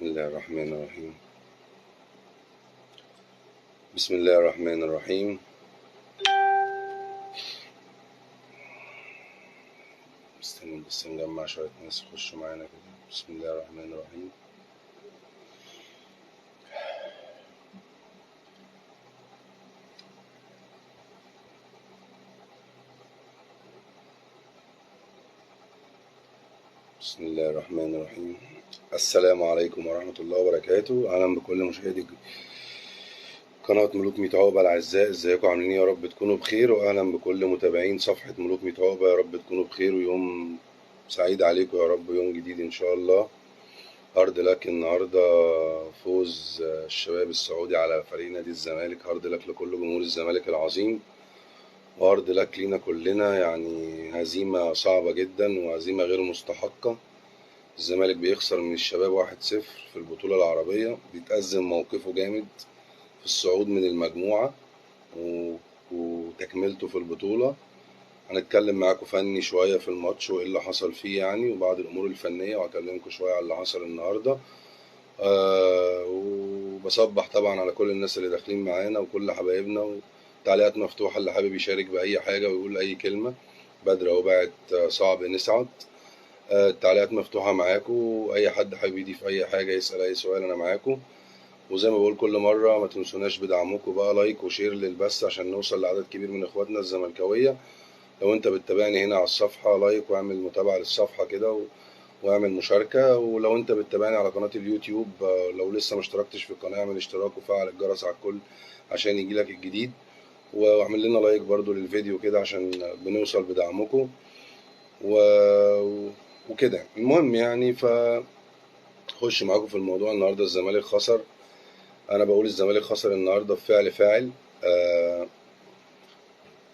بسم الله الرحمن الرحيم. بسم الله الرحمن الرحيم. مستني بس نجمع شوية ناس يخشوا معانا كده. بسم الله الرحمن الرحيم. بسم الله الرحمن الرحيم. السلام عليكم ورحمة الله وبركاته. أهلا بكل مشاهدي قناة ملوك ميت عقبة الأعزاء، ازيكم عاملين ايه؟ يا رب تكونوا بخير. وأهلا بكل متابعين صفحة ملوك ميت عقبة، يا رب تكونوا بخير ويوم سعيد عليكم يا رب، يوم جديد إن شاء الله. hard luck النهاردة فوز الشباب السعودي على فريق نادي الزمالك. hard luck لكل جمهور الزمالك العظيم، و hard luck لينا كلنا. يعني هزيمة صعبة جدا وهزيمة غير مستحقة. الزمالك بيخسر من الشباب 1-0 في البطولة العربية، بيتأزم موقفه جامد في الصعود من المجموعة وتكملته في البطولة. هنتكلم معاكم فني شوية في الماتش وإيه اللي حصل فيه يعني، وبعض الأمور الفنية، وهكلمكم شوية على اللي حصل النهاردة. وبصبح طبعا على كل الناس اللي داخلين معانا وكل حبايبنا، وتعليقات مفتوحة اللي حابب يشارك بأي حاجة ويقول أي كلمة. بدر أهو بعت صعب نصعد. التعليقات مفتوحة معاكم، أي حد حابب يضيف أي حاجة، يسأل أي سؤال، أنا معاكم. وزي ما بقول كل مرة، ما تنسوناش بدعمكم بقى، like و share للبث عشان نوصل لعدد كبير من إخواتنا الزملكاوية. لو أنت بتتابعني هنا على الصفحة like واعمل متابعة للصفحة كده واعمل مشاركة. ولو أنت بتتابعني على قناة اليوتيوب، لو لسه ما اشتركتش في القناة اعمل اشتراك وفعل الجرس على الكل عشان يجيلك الجديد، واعمل لنا like برضو للفيديو كده عشان بنوصل بدعمكم وكده. المهم يعني فخش معاكم في الموضوع. النهارده الزمالك خسر. انا بقول الزمالك خسر النهارده بفعل فاعل.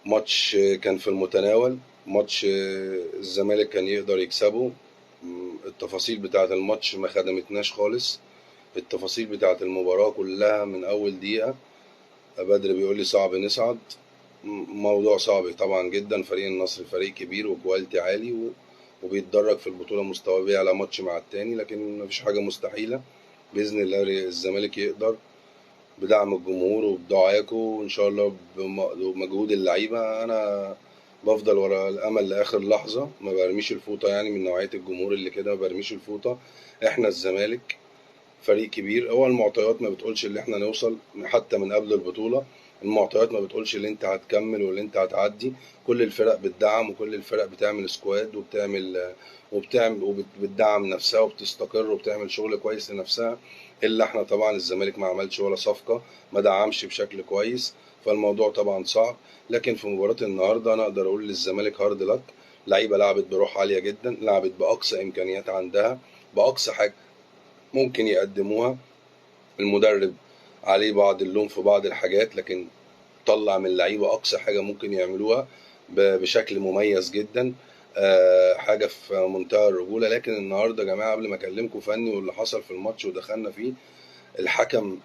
ماتش كان في المتناول، ماتش الزمالك كان يقدر يكسبه. التفاصيل بتاعه الماتش ما خدمتناش خالص، التفاصيل بتاعه المباراة كلها من اول دقيقة. بدر بيقول لي صعب نصعد، موضوع صعب طبعا جدا. فريق النصر فريق كبير و quality عالي وبيتدرج في البطولة، مستواه بيعلى ماتش مع التاني، لكن مفيش حاجة مستحيلة بإذن الله. الزمالك يقدر بدعم الجمهور وبدعاكم، وإن شاء الله بمجهود اللعيبة. أنا بفضل ورا الأمل لآخر لحظة، ما برميش الفوطة، يعني من نوعية الجمهور اللي كده ما برميش الفوطة. إحنا الزمالك فريق كبير. هو المعطيات ما بتقولش اللي إحنا نوصل حتى من قبل البطولة، المعطيات ما بتقولش اللي انت هتكمل واللي انت هتعدي. كل الفرق بتدعم، وكل الفرق بتعمل squad وبتعمل وبتعمل وبتدعم نفسها وبتستقر وبتعمل شغل كويس لنفسها. الا احنا طبعا الزمالك ما عملش ولا صفقة، ما دعمش بشكل كويس، فالموضوع طبعا صعب. لكن في مباراة النهارده انا اقدر اقول للزمالك hard luck. لعيبة لعبت بروح عالية جدا، لعبت باقصى امكانيات عندها، باقصى حاجة ممكن يقدموها. المدرب عليه بعض اللوم في بعض الحاجات، لكن طلع من اللعيبة اقصى حاجة ممكن يعملوها بشكل مميز جدا، حاجة في منتهى الرجولة. لكن النهارده يا جماعة قبل ما اكلمكم فني واللي حصل في الماتش ودخلنا فيه، الحكم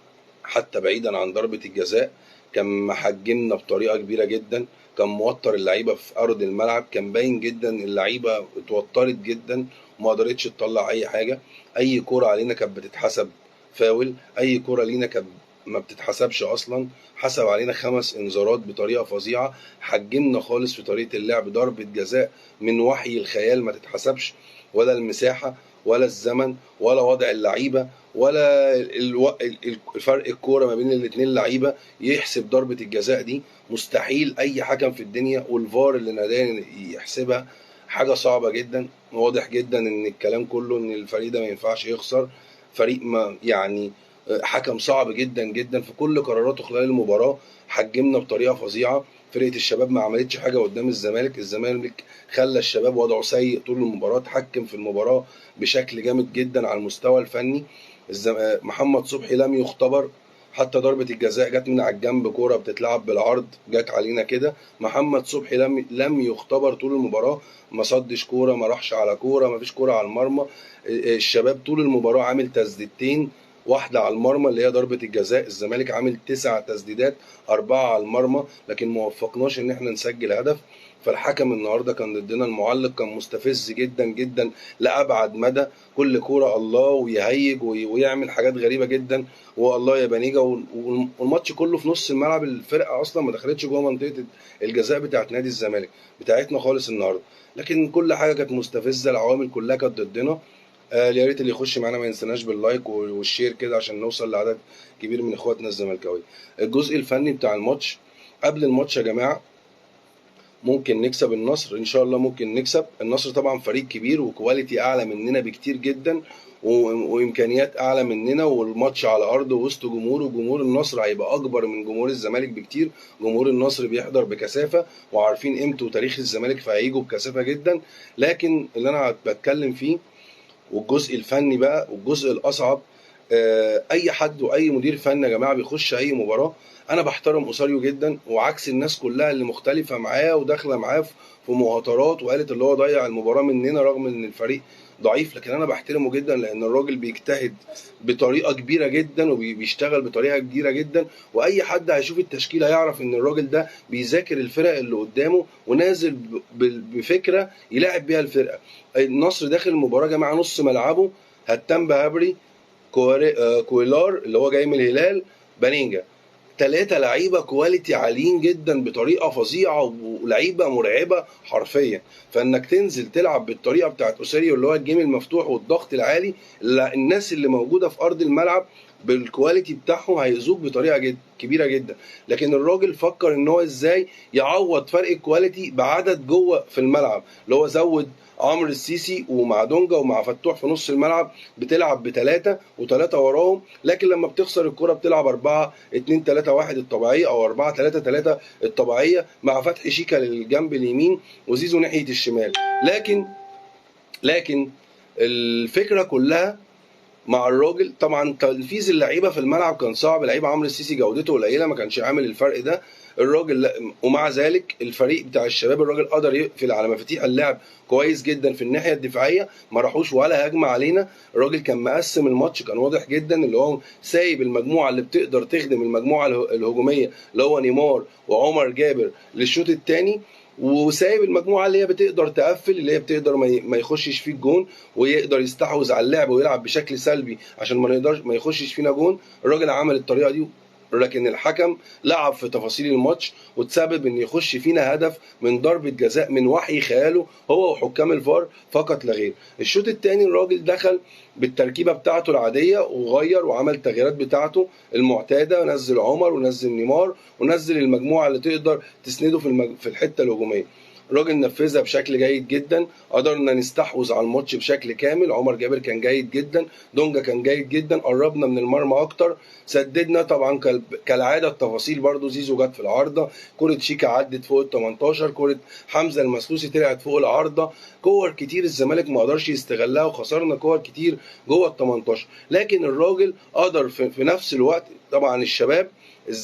حتى بعيدا عن ضربه الجزاء كان محجمنا بطريقة كبيرة جدا، كان موتر اللعيبة في ارض الملعب، كان باين جدا اللعيبة اتوترت جدا وما قدرتش تطلع اي حاجة. اي كورة علينا كانت بتتحسب فاول، اي كورة لينا كانت ما بتتحسبش اصلا. حسب علينا 5 انذارات بطريقة فظيعة، حجمنا خالص في طريقه اللعب. ضربه جزاء من وحي الخيال ما تتحسبش، ولا المساحة ولا الزمن ولا وضع اللعيبة ولا الفرق الكورة ما بين الاثنين لعيبة يحسب ضربه الجزاء دي. مستحيل اي حكم في الدنيا، والفار اللي ناداه يحسبها، حاجة صعبة جدا. واضح جدا ان الكلام كله ان الفريق ده ما ينفعش يخسر، فريق ما يعني حكم صعب جدا جدا في كل قراراته خلال المباراة. حجمنا بطريقة فظيعة. فرقه الشباب ما عملتش حاجة قدام الزمالك، الزمالك خلى الشباب وضعه سيء طول المباراة، اتحكم في المباراة بشكل جامد جدا على المستوى الفني. محمد صبحي لم يختبر، حتى ضربه الجزاء جت من على الجنب، كورة بتتلعب بالعرض جت علينا كده. محمد صبحي لم يختبر طول المباراة، ما صدش كورة، ما راحش على كورة، ما فيش كورة على المرمى. الشباب طول المباراة عامل تسديدتين واحدة على المرمى اللي هي ضربه الجزاء. الزمالك عامل 9 تسديدات، 4 على المرمى، لكن ما وفقناش ان احنا نسجل هدف. فالحكم النهارده كان ضدنا، المعلق كان مستفز جدا جدا لابعد مدى، كل كورة الله ويهيج ويعمل حاجات غريبة جدا، والله يا بنيجه. والماتش كله في نص الملعب، الفرقة اصلا ما دخلتش جوه منطقة الجزاء بتاعت نادي الزمالك بتاعتنا خالص النهارده، لكن كل حاجة كانت مستفزة، العوامل كلها كانت ضدنا. يا ريت اللي يخش معانا ما ينسناش بال like وال share كده عشان نوصل لعدد كبير من اخواتنا الزملكاويه. الجزء الفني بتاع الماتش قبل الماتش يا جماعة، ممكن نكسب النصر ان شاء الله، ممكن نكسب النصر. طبعا فريق كبير و quality اعلى مننا بكتير جدا وامكانيات اعلى مننا، والماتش على ارضه وسط جمهور، وجمهور النصر هيبقى اكبر من جمهور الزمالك بكتير. جمهور النصر بيحضر بكثافة وعارفين قيمته وتاريخ الزمالك، فهيجوا بكثافة جدا. لكن اللي انا بتكلم فيه والجزء الفني بقى والجزء الاصعب، اي حد واي مدير فني يا جماعة بيخش اي مباراة، انا بحترم اوساريو جدا، وعكس الناس كلها اللي مختلفة معاه وداخله معاه في مهاترات وقالت اللي هو ضيع المباراة مننا رغم ان الفريق ضعيف، لكن انا بحترمه جدا لان الراجل بيجتهد بطريقة كبيرة جدا وبيشتغل بطريقة كبيرة جدا، واي حد هيشوف التشكيل هيعرف ان الراجل ده بيذاكر الفرق اللي قدامه ونازل بفكره يلاعب بيها الفرقة. النصر داخل المباراة يا جماعة نص ملعبه هتام بهبري، كويلار اللي هو جاي من الهلال، بانينجا، 3 لعيبة quality عاليين جدا بطريقة فظيعة ولعيبة مرعبة حرفيا. فانك تنزل تلعب بالطريقة بتاعت اوساريو اللي هو ال game المفتوح والضغط العالي، الناس اللي موجودة في ارض الملعب بال quality بتاعهم هيأذوك بطريقة كبيرة جدا. لكن الراجل فكر ان هو ازاي يعوض فرق ال quality بعدد جوه في الملعب، اللي هو زود عمرو السيسي ومع دونجا ومع فتوح في نص الملعب، بتلعب ب3 و3 وراهم. لكن لما بتخسر الكرة بتلعب 4-2-3-1 الطبيعية او 4-3-3 الطبيعية مع فتحي شيكا للجنب اليمين وزيزو ناحية الشمال. لكن الفكرة كلها مع الراجل طبعا تنفيذ اللعيبة في الملعب كان صعب، لعيبة عمرو السيسي جودته قليله ما كانش عامل الفرق ده الراجل، ومع ذلك الفريق بتاع الشباب الراجل قدر يقفل على مفاتيح اللعب كويس جدا في الناحية الدفاعية، ما راحوش ولا هجمة علينا. الراجل كان مقسم الماتش، كان واضح جدا اللي هو سايب المجموعة اللي بتقدر تخدم المجموعة الهجومية اللي هو نيمار وعمر جابر للشوط الثاني، وسايب المجموعة اللي هي بتقدر تقفل، اللي هي بتقدر ما يخشش فيه الجون ويقدر يستحوذ على اللعب ويلعب بشكل سلبي عشان ما نقدرش ما يخشش فينا جون. الراجل عمل الطريقة دي، لكن الحكم لعب في تفاصيل الماتش وتسبب ان يخش فينا هدف من ضربه جزاء من وحي خياله هو وحكام الفار فقط لا غير. الشوط الثاني الراجل دخل بالتركيبة بتاعته العادية وغير وعمل التغييرات بتاعته المعتادة، ونزل عمر ونزل نيمار ونزل المجموعة اللي تقدر تسنده في الحتة الهجومية. الراجل نفذها بشكل جيد جدا، قدرنا نستحوذ على الماتش بشكل كامل. عمر جابر كان جيد جدا، دونجا كان جيد جدا، قربنا من المرمى اكتر، سددنا طبعا كالعادة. التفاصيل برضو زيزو جت في العارضة، كره شيكا عدت فوق ال 18، كره حمزة المسلوسي طلعت فوق العارضة، كور كتير الزمالك ما قدرش يستغلها وخسرنا كور كتير جوه ال 18. لكن الراجل قدر في نفس الوقت طبعا الشباب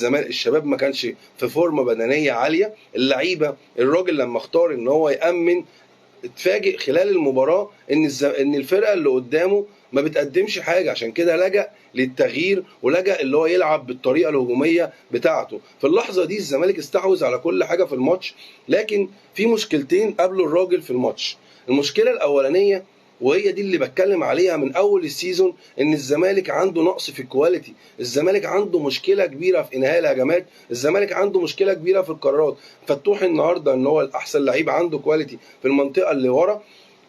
الشباب ما كانش في فورمه بدنية عالية، اللعيبة الراجل لما اختار ان هو يامن اتفاجئ خلال المباراة ان الفرقة اللي قدامه ما بتقدمش حاجة، عشان كده لجأ للتغيير ولجأ اللي هو يلعب بالطريقة الهجومية بتاعته. في اللحظة دي الزمالك استحوذ على كل حاجة في الماتش، لكن في مشكلتين قابلوا الراجل في الماتش. المشكلة الاولانية وهي دي اللي بتكلم عليها من اول ال season، ان الزمالك عنده نقص في ال quality، الزمالك عنده مشكلة كبيرة في انهاء الهجمات، الزمالك عنده مشكلة كبيرة في القرارات. فتوح النهارده ان هو الاحسن لعيب عنده quality في المنطقة اللي ورا،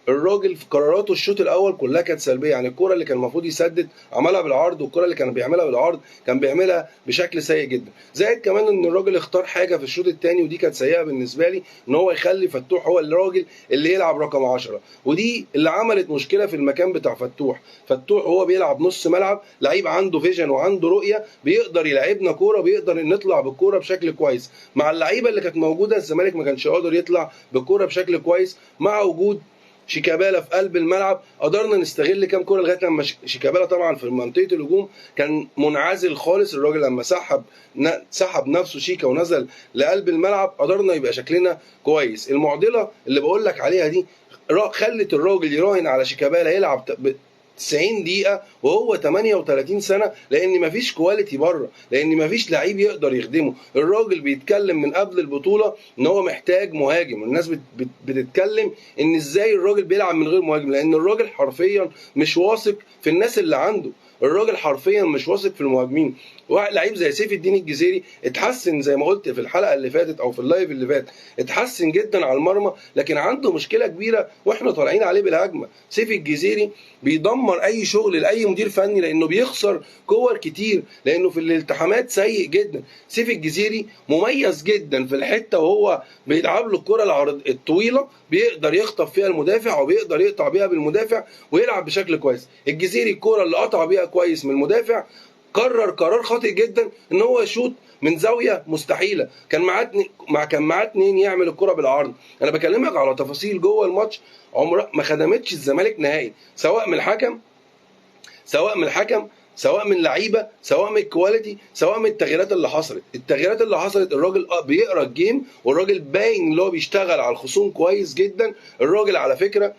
الراجل في قراراته الشوط الاول كلها كانت سلبية، يعني الكره اللي كان المفروض يسدد عملها بالعرض، والكره اللي كان بيعملها بالعرض كان بيعملها بشكل سيء جدا. زائد كمان ان الراجل اختار حاجة في الشوط الثاني ودي كانت سيئه بالنسبة لي، ان هو يخلي فتوح هو الراجل اللي يلعب رقم 10، ودي اللي عملت مشكلة في المكان بتاع فتوح. فتوح هو بيلعب نص ملعب، لعيب عنده vision وعنده رؤية، بيقدر يلعبنا كورة، بيقدر نطلع بالكورة بشكل كويس. مع اللعيبة اللي كانت موجودة الزمالك ما كانش قادر يطلع بالكورة بشكل كويس. مع وجود شيكابالا في قلب الملعب قدرنا نستغل كام كورة لغاية لما شيكابالا طبعا في منطقة الهجوم كان منعزل خالص. الراجل لما سحب نفسه شيكا ونزل لقلب الملعب قدرنا يبقى شكلنا كويس. المعضلة اللي بقول لك عليها دي خلت الراجل يراهن على شيكابالا يلعب 90 دقيقة وهو 38 سنة، لان مفيش quality بره، لان مفيش لعيب يقدر يخدمه. الراجل بيتكلم من قبل البطولة ان هو محتاج مهاجم، الناس بتتكلم ان ازاي الراجل بيلعب من غير مهاجم، لان الراجل حرفيا مش واثق في الناس اللي عنده، الراجل حرفيا مش واثق في المهاجمين. واحد لعيب زي سيف الدين الجزيري اتحسن زي ما قلت في الحلقة اللي فاتت او في ال live اللي فات، اتحسن جدا على المرمى، لكن عنده مشكلة كبيرة واحنا طالعين عليه بالهجمه. سيف الجزيري بيدمر اي شغل لاي مدير فني، لانه بيخسر كور كتير، لانه في الالتحامات سيء جدا. سيف الجزيري مميز جدا في الحتة وهو بيلعب له الكره العرض الطويلة، بيقدر يخطف فيها المدافع وبيقدر يقطع بيها بالمدافع ويلعب بشكل كويس. الجزيري الكره اللي قطع بيها كويس من المدافع قرر قرار خاطئ جدا ان هو يشوط من زاوية مستحيلة، كان معاه اتنين يعمل الكره بالعرض. انا بكلمك على تفاصيل جوه الماتش عمرها ما خدمتش الزمالك نهائي، سواء من الحكم، سواء من لعيبة، سواء من ال quality، سواء من التغييرات اللي حصلت. التغييرات اللي حصلت الراجل بيقرا ال game، والراجل باين اللي هو بيشتغل على الخصوم كويس جدا. الراجل على فكرة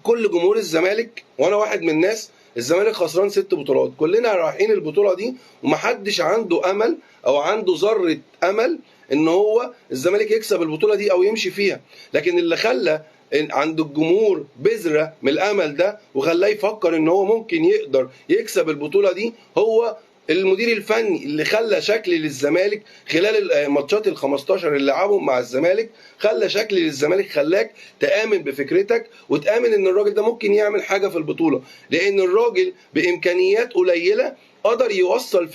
كل جمهور الزمالك وانا واحد من الناس، الزمالك خسران 6 بطولات، كلنا رايحين البطولة دي ومحدش عنده امل او عنده ذره امل ان هو الزمالك يكسب البطولة دي او يمشي فيها. لكن اللي خلى عند الجمهور بذرة من الامل ده وخلاه يفكر ان هو ممكن يقدر يكسب البطولة دي هو المدير الفني، اللي خلى شكل للزمالك خلال الماتشات ال 15 اللي لعبهم مع الزمالك، خلى شكل للزمالك، خلاك تآمن بفكرتك وتآمن ان الراجل ده ممكن يعمل حاجة في البطولة، لان الراجل بامكانيات قليله قدر يوصل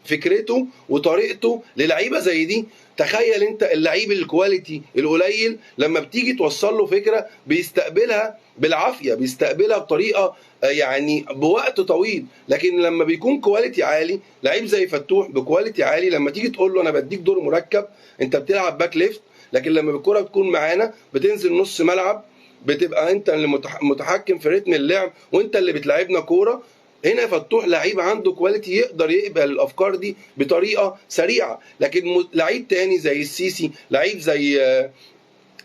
فكرته وطريقته للعيبة زي دي. تخيل انت اللعيب ال quality القليل لما بتيجي توصل له فكرة بيستقبلها بالعافية، بيستقبلها بطريقة يعني بوقت طويل. لكن لما بيكون quality عالي، لعيب زي فتوح ب quality عالي، لما تيجي تقول له انا بديك دور مركب، انت بتلعب back left، لكن لما الكره بتكون معانا بتنزل نص ملعب، بتبقى انت اللي متحكم في رتم اللعب وانت اللي بتلعبنا كورة. هنا فتوح لعيب عنده quality يقدر يقبل الافكار دي بطريقة سريعة. لكن لعيب تاني زي السيسي، لعيب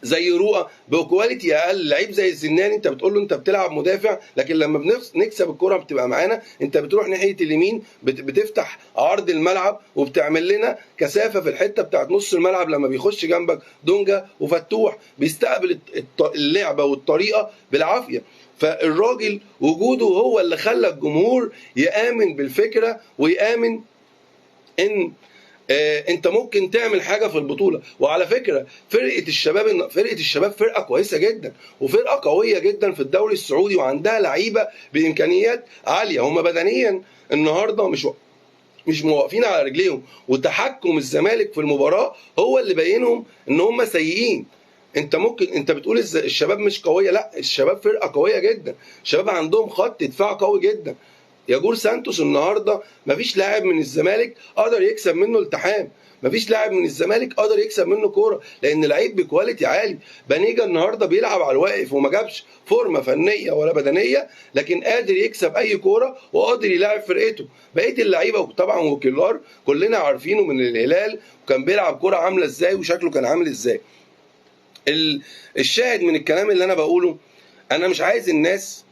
زي رؤى ب quality اقل، لعيب زي الزناني انت بتقول له انت بتلعب مدافع، لكن لما بنكسب الكره بتبقى معانا، انت بتروح ناحية اليمين، بتفتح عرض الملعب وبتعمل لنا كثافة في الحتة بتاعت نص الملعب. لما بيخش جنبك دونجا وفتوح بيستقبل اللعبة والطريقة بالعافية. فالراجل وجوده هو اللي خلى الجمهور يآمن بالفكرة ويآمن ان انت ممكن تعمل حاجة في البطولة. وعلى فكرة فرقه الشباب فرقه كويسة جدا وفرقه قوية جدا في الدوري السعودي، وعندها لعيبة بامكانيات عالية. هم بدنيا النهارده مش موقفين على رجليهم، وتحكم الزمالك في المباراة هو اللي بينهم ان هم سيئين. انت ممكن انت بتقول الشباب مش قوية، لا الشباب فرقه قوية جدا، الشباب عندهم خط دفاع قوي جدا. ياجور سانتوس النهارده مفيش لاعب من الزمالك قدر يكسب منه التحام، مفيش لاعب من الزمالك قدر يكسب منه كورة، لان لعيب ب quality عالي. بانيجا النهارده بيلعب على الواقف وما جابش فورمه فنية ولا بدنية، لكن قادر يكسب اي كورة وقادر يلاعب فرقته. بقية اللعيبة طبعا وكيلار كلنا عارفينه من الهلال، وكان بيلعب كورة عامله ازاي وشكله كان عامل ازاي. الشاهد من الكلام اللي انا بقوله، انا مش عايز الناس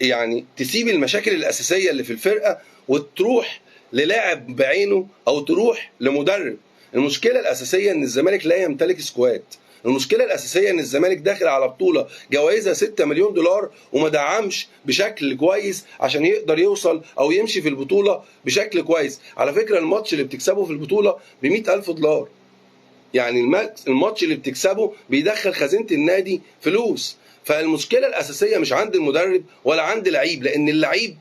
يعني تسيب المشاكل الاساسية اللي في الفرقة وتروح للاعب بعينه او تروح لمدرب. المشكلة الاساسية ان الزمالك لا يمتلك squad. المشكلة الاساسية ان الزمالك داخل على بطوله جوائزها 6 مليون دولار وما دعمش بشكل كويس عشان يقدر يوصل او يمشي في البطولة بشكل كويس. على فكرة الماتش اللي بتكسبه في البطولة ب 100,000 دولار، يعني الماتش اللي بتكسبه بيدخل خزينة النادي فلوس. فالمشكلة الاساسية مش عند المدرب ولا عند لعيب، لان اللعيب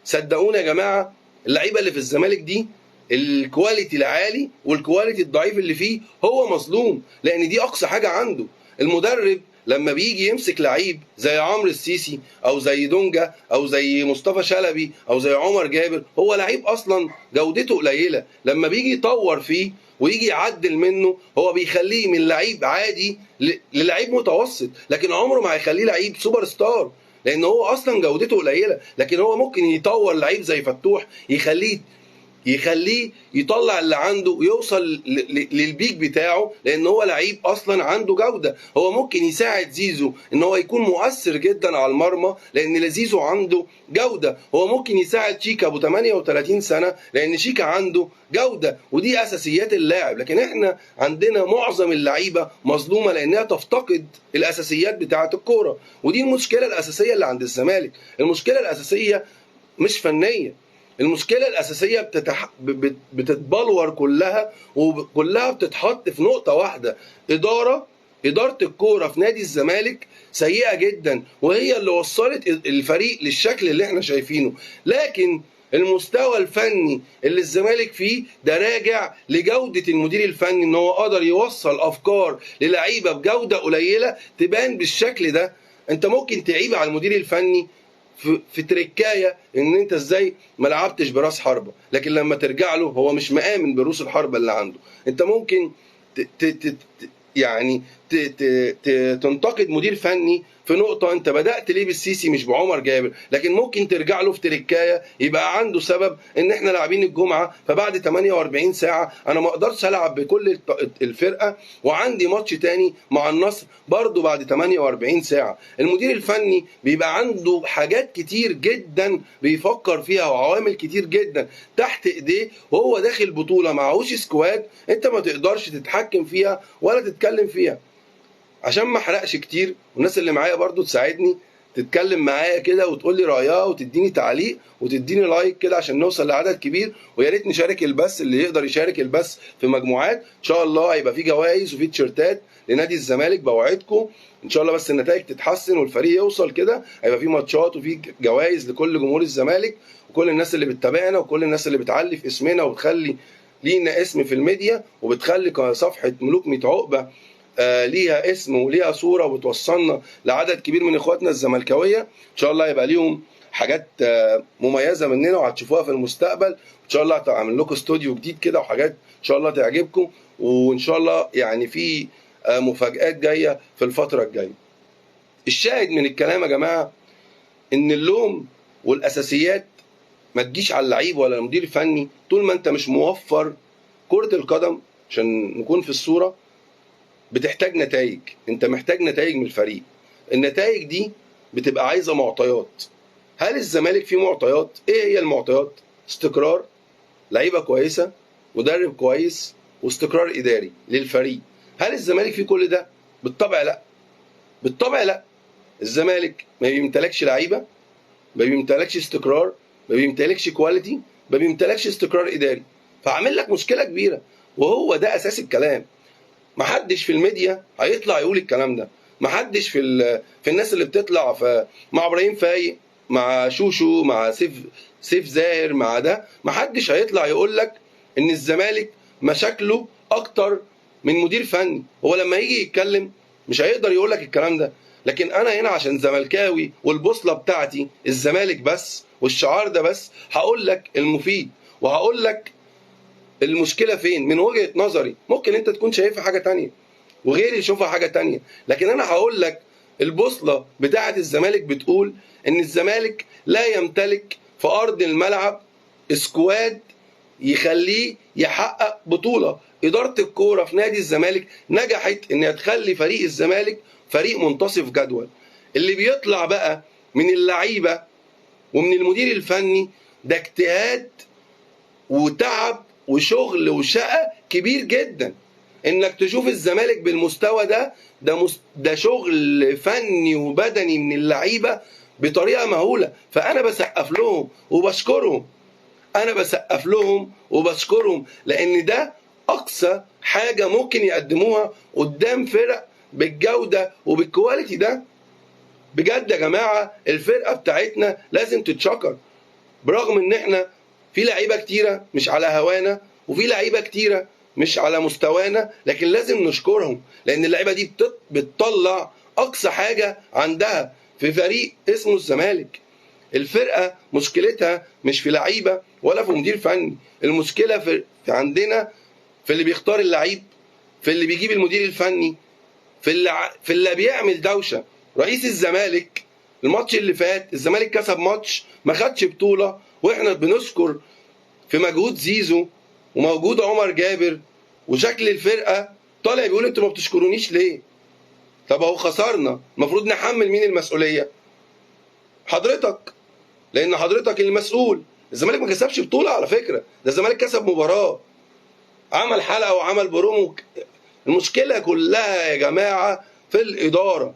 صدقونا يا جماعة اللعيبة اللي في الزمالك دي ال quality العالي وال quality الضعيف اللي فيه هو مظلوم، لان دي اقصى حاجة عنده. المدرب لما بيجي يمسك لعيب زي عمرو السيسي او زي دونجا او زي مصطفى شلبي او زي عمر جابر، هو لعيب اصلا جودته قليله، لما بيجي يطور فيه ويجي يعدل منه هو بيخليه من لعيب عادي للعيب متوسط، لكن عمره ما هيخليه لعيب سوبر ستار، لان هو اصلا جودته قليله. لكن هو ممكن يطور لعيب زي فتوح يخليه يخليه يطلع اللي عنده، يوصل لل peak بتاعه، لان هو لعيب اصلا عنده جوده. هو ممكن يساعد زيزو ان هو يكون مؤثر جدا على المرمى لان زيزو عنده جوده. هو ممكن يساعد شيكا ابو 38 سنة لان شيكا عنده جوده، ودي اساسيات اللاعب. لكن احنا عندنا معظم اللعيبة مظلومة لانها تفتقد الاساسيات بتاعه الكورة، ودي المشكلة الاساسية اللي عند الزمالك. المشكلة الاساسية مش فنية، المشكلة الاساسية بتتبلور كلها، وكلها بتتحط في نقطة واحدة: ادارة الكورة في نادي الزمالك سيئه جدا، وهي اللي وصلت الفريق للشكل اللي احنا شايفينه. لكن المستوى الفني اللي الزمالك فيه ده راجع لجوده المدير الفني، ان هو قدر يوصل افكار للعيبة بجوده قليله تبان بالشكل ده. انت ممكن تعيب على المدير الفني في تركايه ان انت ازاي ما لعبتش براس حربه، لكن لما ترجع له هو مش مآمن بروس الحربة اللي عنده. انت ممكن يعني تنتقد مدير فني في نقطة انت بدات ليه بالسيسي مش بعمر جابر، لكن ممكن ترجع له في تركايه يبقى عنده سبب ان احنا لاعبين الجمعة، فبعد 48 ساعة انا ما اقدرش العب بكل الفرقة، وعندي ماتش تاني مع النصر برضه بعد 48 ساعة. المدير الفني بيبقى عنده حاجات كتير جدا بيفكر فيها وعوامل كتير جدا تحت ايديه، وهو داخل بطوله معهوش squad انت ما تقدرش تتحكم فيها ولا تتكلم فيها. عشان ما احرقش كتير، والناس اللي معايا برضو تساعدني تتكلم معايا كده وتقول لي رايها وتديني تعليق وتديني like كده عشان نوصل لعدد كبير، ويا ريت نشارك البث، اللي يقدر يشارك البث في مجموعات ان شاء الله هيبقى في جوائز وفي تيشيرتات لنادي الزمالك، بوعدكم ان شاء الله. بس النتائج تتحسن والفريق يوصل كده هيبقى في ماتشات وفي جوائز لكل جمهور الزمالك وكل الناس اللي بتتابعنا وكل الناس اللي بتعلي في اسمنا وبتخلي لينا اسم في الميديا وبتخلي صفحة ملوك 100 عقبه ليها اسم وليها صوره وبتوصلنا لعدد كبير من اخواتنا الزملكاويه. ان شاء الله يبقى ليهم حاجات مميزة مننا وهتشوفوها في المستقبل. ان شاء الله هعمل لكم استوديو جديد كده وحاجات ان شاء الله تعجبكم، وان شاء الله يعني في مفاجآت جاية في الفترة الجاية. الشاهد من الكلام يا جماعة ان اللوم والاساسيات ما تجيش على اللعيب ولا المدير الفني طول ما انت مش موفر. كره القدم عشان نكون في الصورة بتحتاج نتائج، انت محتاج نتائج من الفريق. النتائج دي بتبقى عايزه معطيات. هل الزمالك فيه معطيات؟ ايه هي المعطيات؟ استقرار، لعيبة كويسة، مدرب كويس، واستقرار اداري للفريق. هل الزمالك فيه كل ده؟ بالطبع لا، بالطبع لا. الزمالك ما بيمتلكش لعيبة، ما بيمتلكش استقرار، ما بيمتلكش quality، ما بيمتلكش استقرار اداري، فعامل لك مشكلة كبيرة. وهو ده اساس الكلام. محدش في الميديا هيطلع يقول الكلام ده، محدش في الناس اللي بتطلع مع ابراهيم فايق، مع شوشو، مع سيف زاهر، مع ده، محدش هيطلع يقول لك ان الزمالك مشاكله اكتر من مدير فني. هو لما يجي يتكلم مش هيقدر يقول لك الكلام ده. لكن انا هنا عشان زملكاوي والبوصله بتاعتي الزمالك بس والشعار ده بس، هقول لك المفيد وهقول لك المشكلة فين من وجهه نظري. ممكن انت تكون شايفها حاجة تانية وغيري يشوفها حاجة تانية، لكن انا هقول لك البوصلة بتاعه الزمالك بتقول ان الزمالك لا يمتلك في ارض الملعب squad يخليه يحقق بطوله. ادارة الكورة في نادي الزمالك نجحت انها تخلي فريق الزمالك فريق منتصف جدول. اللي بيطلع بقى من اللعيبة ومن المدير الفني ده اجتهاد وتعب وشغل وشقه كبير جدا. انك تشوف الزمالك بالمستوى ده، ده شغل فني وبدني من اللعيبة بطريقة مهولة. فانا بسقف لهم وبشكرهم، انا بسقف لهم وبشكرهم، لان ده اقصى حاجة ممكن يقدموها قدام فرق بالجودة وبالكواليتي ده. بجد يا جماعة الفرقة بتاعتنا لازم تتشكر، برغم ان احنا في لعيبة كتيرة مش على هوانا وفي لعيبة كتيرة مش على مستوانا، لكن لازم نشكرهم لان اللعيبة دي بتطلع اقصى حاجة عندها في فريق اسمه الزمالك. الفرقة مشكلتها مش في لعيبة ولا في مدير فني، المشكلة في عندنا في اللي بيختار اللعيب، في اللي بيجيب المدير الفني، في اللي بيعمل دوشه. رئيس الزمالك الماتش اللي فات الزمالك كسب ماتش ما خدش بطوله، واحنا بنشكر في مجهود زيزو وموجود عمر جابر وشكل الفرقة، طالع بيقول انتوا ما بتشكرونيش ليه؟ طب اهو خسرنا، المفروض نحمل مين المسؤولية؟ حضرتك، لان حضرتك المسؤول. الزمالك ما كسبش بطوله على فكرة، ده الزمالك كسب مباراة، عمل حلقة وعمل برومو. المشكلة كلها يا جماعة في الادارة.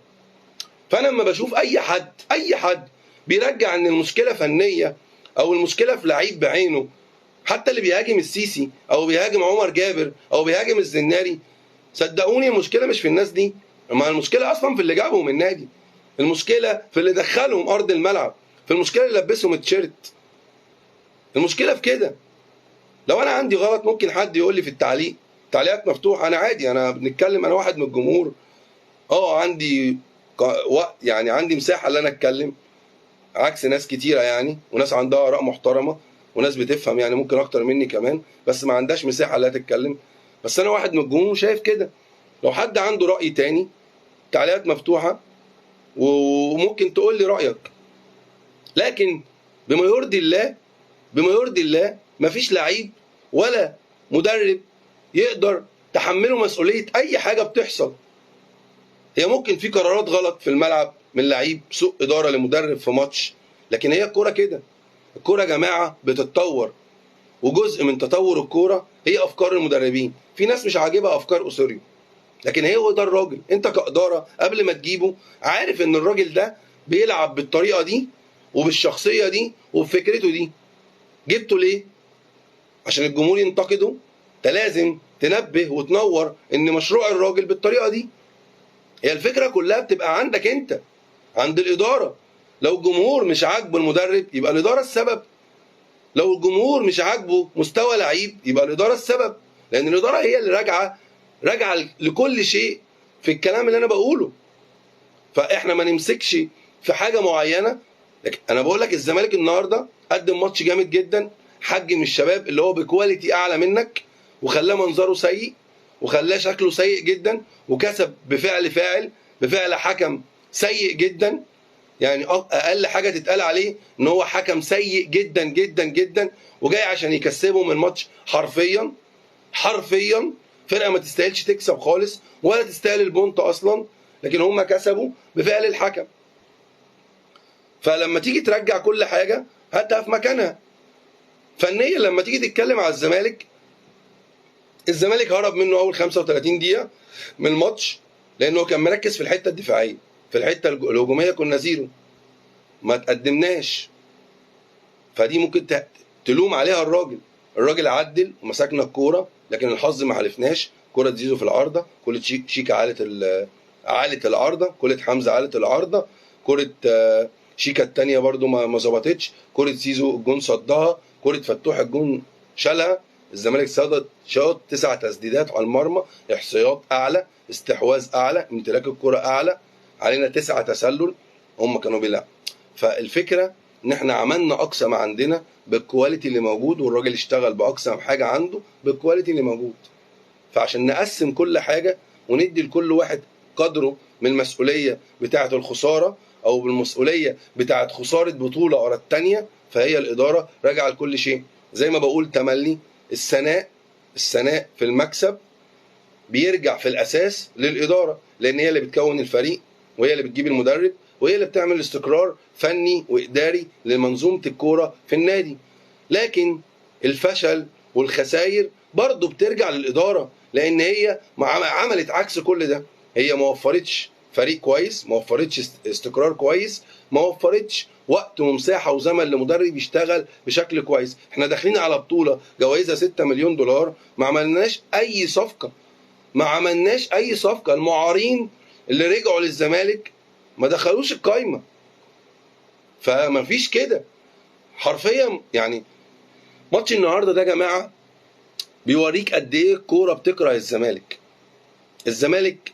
فانا لما بشوف اي حد، اي حد بيرجع ان المشكلة فنية او المشكلة في لعيب بعينه، حتى اللي بيهاجم السيسي او بيهاجم عمر جابر او بيهاجم الزناري، صدقوني المشكلة مش في الناس دي، ما المشكلة اصلا في اللي جابهم النادي، المشكلة في اللي دخلهم ارض الملعب، في المشكلة اللي لبسهم التيشيرت، المشكلة في كده. لو انا عندي غلط ممكن حد يقول لي في التعليق، تعليقات مفتوحة، انا عادي، انا بنتكلم، انا واحد من الجمهور، عندي وقت يعني، عندي مساحة اللي انا اتكلم، عكس ناس كتيرة يعني، وناس عندها اراء محترمه وناس بتفهم يعني ممكن اكتر مني كمان، بس ما عندهاش مساحة اللي تتكلم. بس انا واحد من الجمهور شايف كده. لو حد عنده راي تاني، تعليقات مفتوحة وممكن تقول لي رايك، لكن بما يرضي الله، بما يرضي الله مفيش لعيب ولا مدرب يقدر تحمله مسؤولية اي حاجة بتحصل. هي ممكن في قرارات غلط في الملعب من لعيب، سوء ادارة لمدرب في ماتش، لكن هي الكورة كده. الكورة يا جماعة بتتطور، وجزء من تطور الكورة هي افكار المدربين. في ناس مش عاجبها افكار اوسوريو، لكن هو ده الراجل. انت كادارة قبل ما تجيبه عارف ان الراجل ده بيلعب بالطريقة دي وبالشخصيه دي وبفكرته دي، جبته ليه؟ عشان الجمهور ينتقده. انت لازم تنبه وتنور ان مشروع الراجل بالطريقة دي. هي الفكرة كلها بتبقى عندك انت، عند الادارة. لو الجمهور مش عاجبه المدرب يبقى الادارة السبب، لو الجمهور مش عاجبه مستوى لعيب يبقى الادارة السبب، لان الادارة هي اللي راجعه لكل شيء في الكلام اللي انا بقوله. فاحنا ما نمسكش في حاجة معينة. لكن انا بقول لك الزمالك النهارده قدم ماتش جامد جدا، حجم الشباب اللي هو ب quality اعلى منك، وخلاه منظره سيء وخلاه شكله سيء جدا، وكسب بفعل فاعل، بفعل حكم سيء جدا. يعني اقل حاجة تتقال عليه ان هو حكم سيء جدا جدا جدا، وجاي عشان يكسبهم الماتش حرفيا. حرفيا فرقه ما تستاهلش تكسب خالص ولا تستاهل ال point اصلا، لكن هم كسبوا بفعل الحكم. فلما تيجي ترجع كل حاجة هاتها في مكانها. فنيا لما تيجي تتكلم على الزمالك، الزمالك هرب منه اول 35 دقيقة من الماتش، لانه كان مركز في الحتة الدفاعية، في الحتة الهجومية كنا zero، ما تقدمناش. فدي ممكن تلوم عليها الراجل. الراجل عدل ومسكنا الكورة، لكن الحظ ما حالفناش. كورة زيزو في العارضة، كورة شيكا عالت العارضة، كورة حمزة عالت العارضة، كورة شيكا الثانية برده ما ظبطتش، كورة زيزو الجون صدها، كورة فتوح الجون شالها. الزمالك صدد شاط 9 تسديدات على المرمى، احصائيات اعلى، استحواذ اعلى، امتلاك الكره اعلى، علينا 9 تسلل، هم كانوا بيلعبوا. فالفكرة ان احنا عملنا اقصى ما عندنا بال quality اللي موجود، والراجل اشتغل باقصى حاجة عنده بال quality اللي موجود. فعشان نقسم كل حاجة وندي لكل واحد قدره من المسؤولية بتاعه الخسارة، او بالمسؤولية بتاعه خسارة بطوله ورا الثانية، فهي الادارة راجعه لكل شيء. زي ما بقول تملي، الثناء في المكسب بيرجع في الاساس للادارة، لان هي اللي بتكون الفريق، وهي اللي بتجيب المدرب، وهي اللي بتعمل استقرار فني واداري لمنظومه الكورة في النادي. لكن الفشل والخسائر برضه بترجع للادارة، لان هي عملت عكس كل ده. هي ما وفرتش فريق كويس، ما وفرتش استقرار كويس، ما وفرتش وقت ومساحة وزمن لمدرب يشتغل بشكل كويس. احنا داخلين على بطوله جوائزها 6 مليون دولار، ما عملناش اي صفقة، ما عملناش اي صفقة. المعارين اللي رجعوا للزمالك ما دخلوش القايمة. فما فيش كده حرفيا. يعني ماتش النهارده ده يا جماعة بيوريك قد ايه الكورة بتكره الزمالك. الزمالك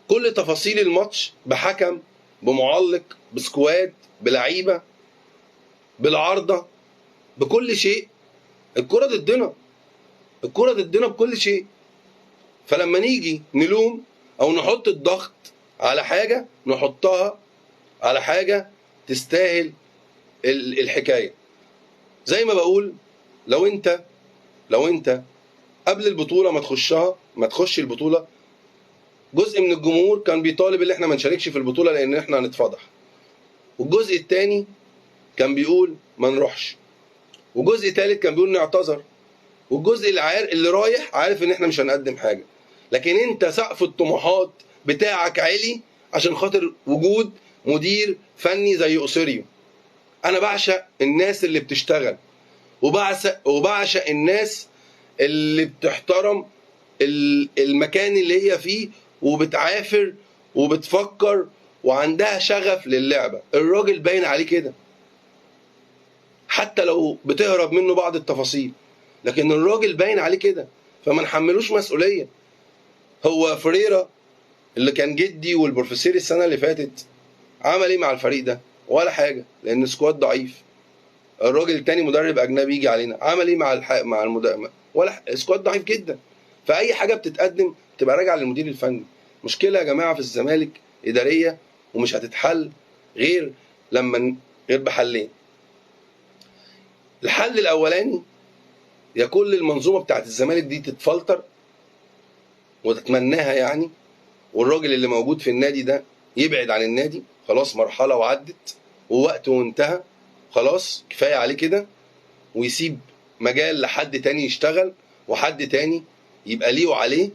كل تفاصيل الماتش بحكم، بمعلق، بسكواد، بلعيبه، بالعارضه، بكل شيء. الكورة ضدنا، الكورة ضدنا بكل شيء. فلما نيجي نلوم او نحط الضغط على حاجة، نحطها على حاجة تستاهل الحكاية. زي ما بقول، لو انت قبل البطولة ما تخشها، ما تخش البطولة، جزء من الجمهور كان بيطالب ان احنا ما نشاركش في البطولة لان احنا هنتفضح، والجزء الثاني كان بيقول ما نروحش، وجزء ثالث كان بيقول نعتذر، والجزء اللي رايح عارف ان احنا مش هنقدم حاجة. لكن انت سقف الطموحات بتاعك عالي عشان خاطر وجود مدير فني زي اوسوريو. انا بعشق الناس اللي بتشتغل، وبعشق الناس اللي بتحترم المكان اللي هي فيه، وبتعافر وبتفكر وعندها شغف للعبة. الراجل باين عليه كده، حتى لو بتهرب منه بعض التفاصيل، لكن الراجل باين عليه كده، فما نحملوش مسؤولية. هو فريرا اللي كان جدي والبروفيسور السنة اللي فاتت عمل ايه مع الفريق ده؟ ولا حاجة، لان squad ضعيف. الراجل التاني مدرب اجنبي يجي علينا عمل ايه مع المدرب؟ ولا squad ضعيف جدا. فاي حاجة بتتقدم تبقى راجعه للمدير الفني. مشكلة يا جماعة في الزمالك ادارية، ومش هتتحل غير لما غير بحلين. الحل الاولاني يا كل المنظومة بتاعت الزمالك دي تتفلتر وتتمناها يعني، والراجل اللي موجود في النادي ده يبعد عن النادي، خلاص مرحلة وعدت ووقته وانتهى، خلاص كفاية عليه كده، ويسيب مجال لحد تاني يشتغل، وحد تاني يبقى ليه وعليه،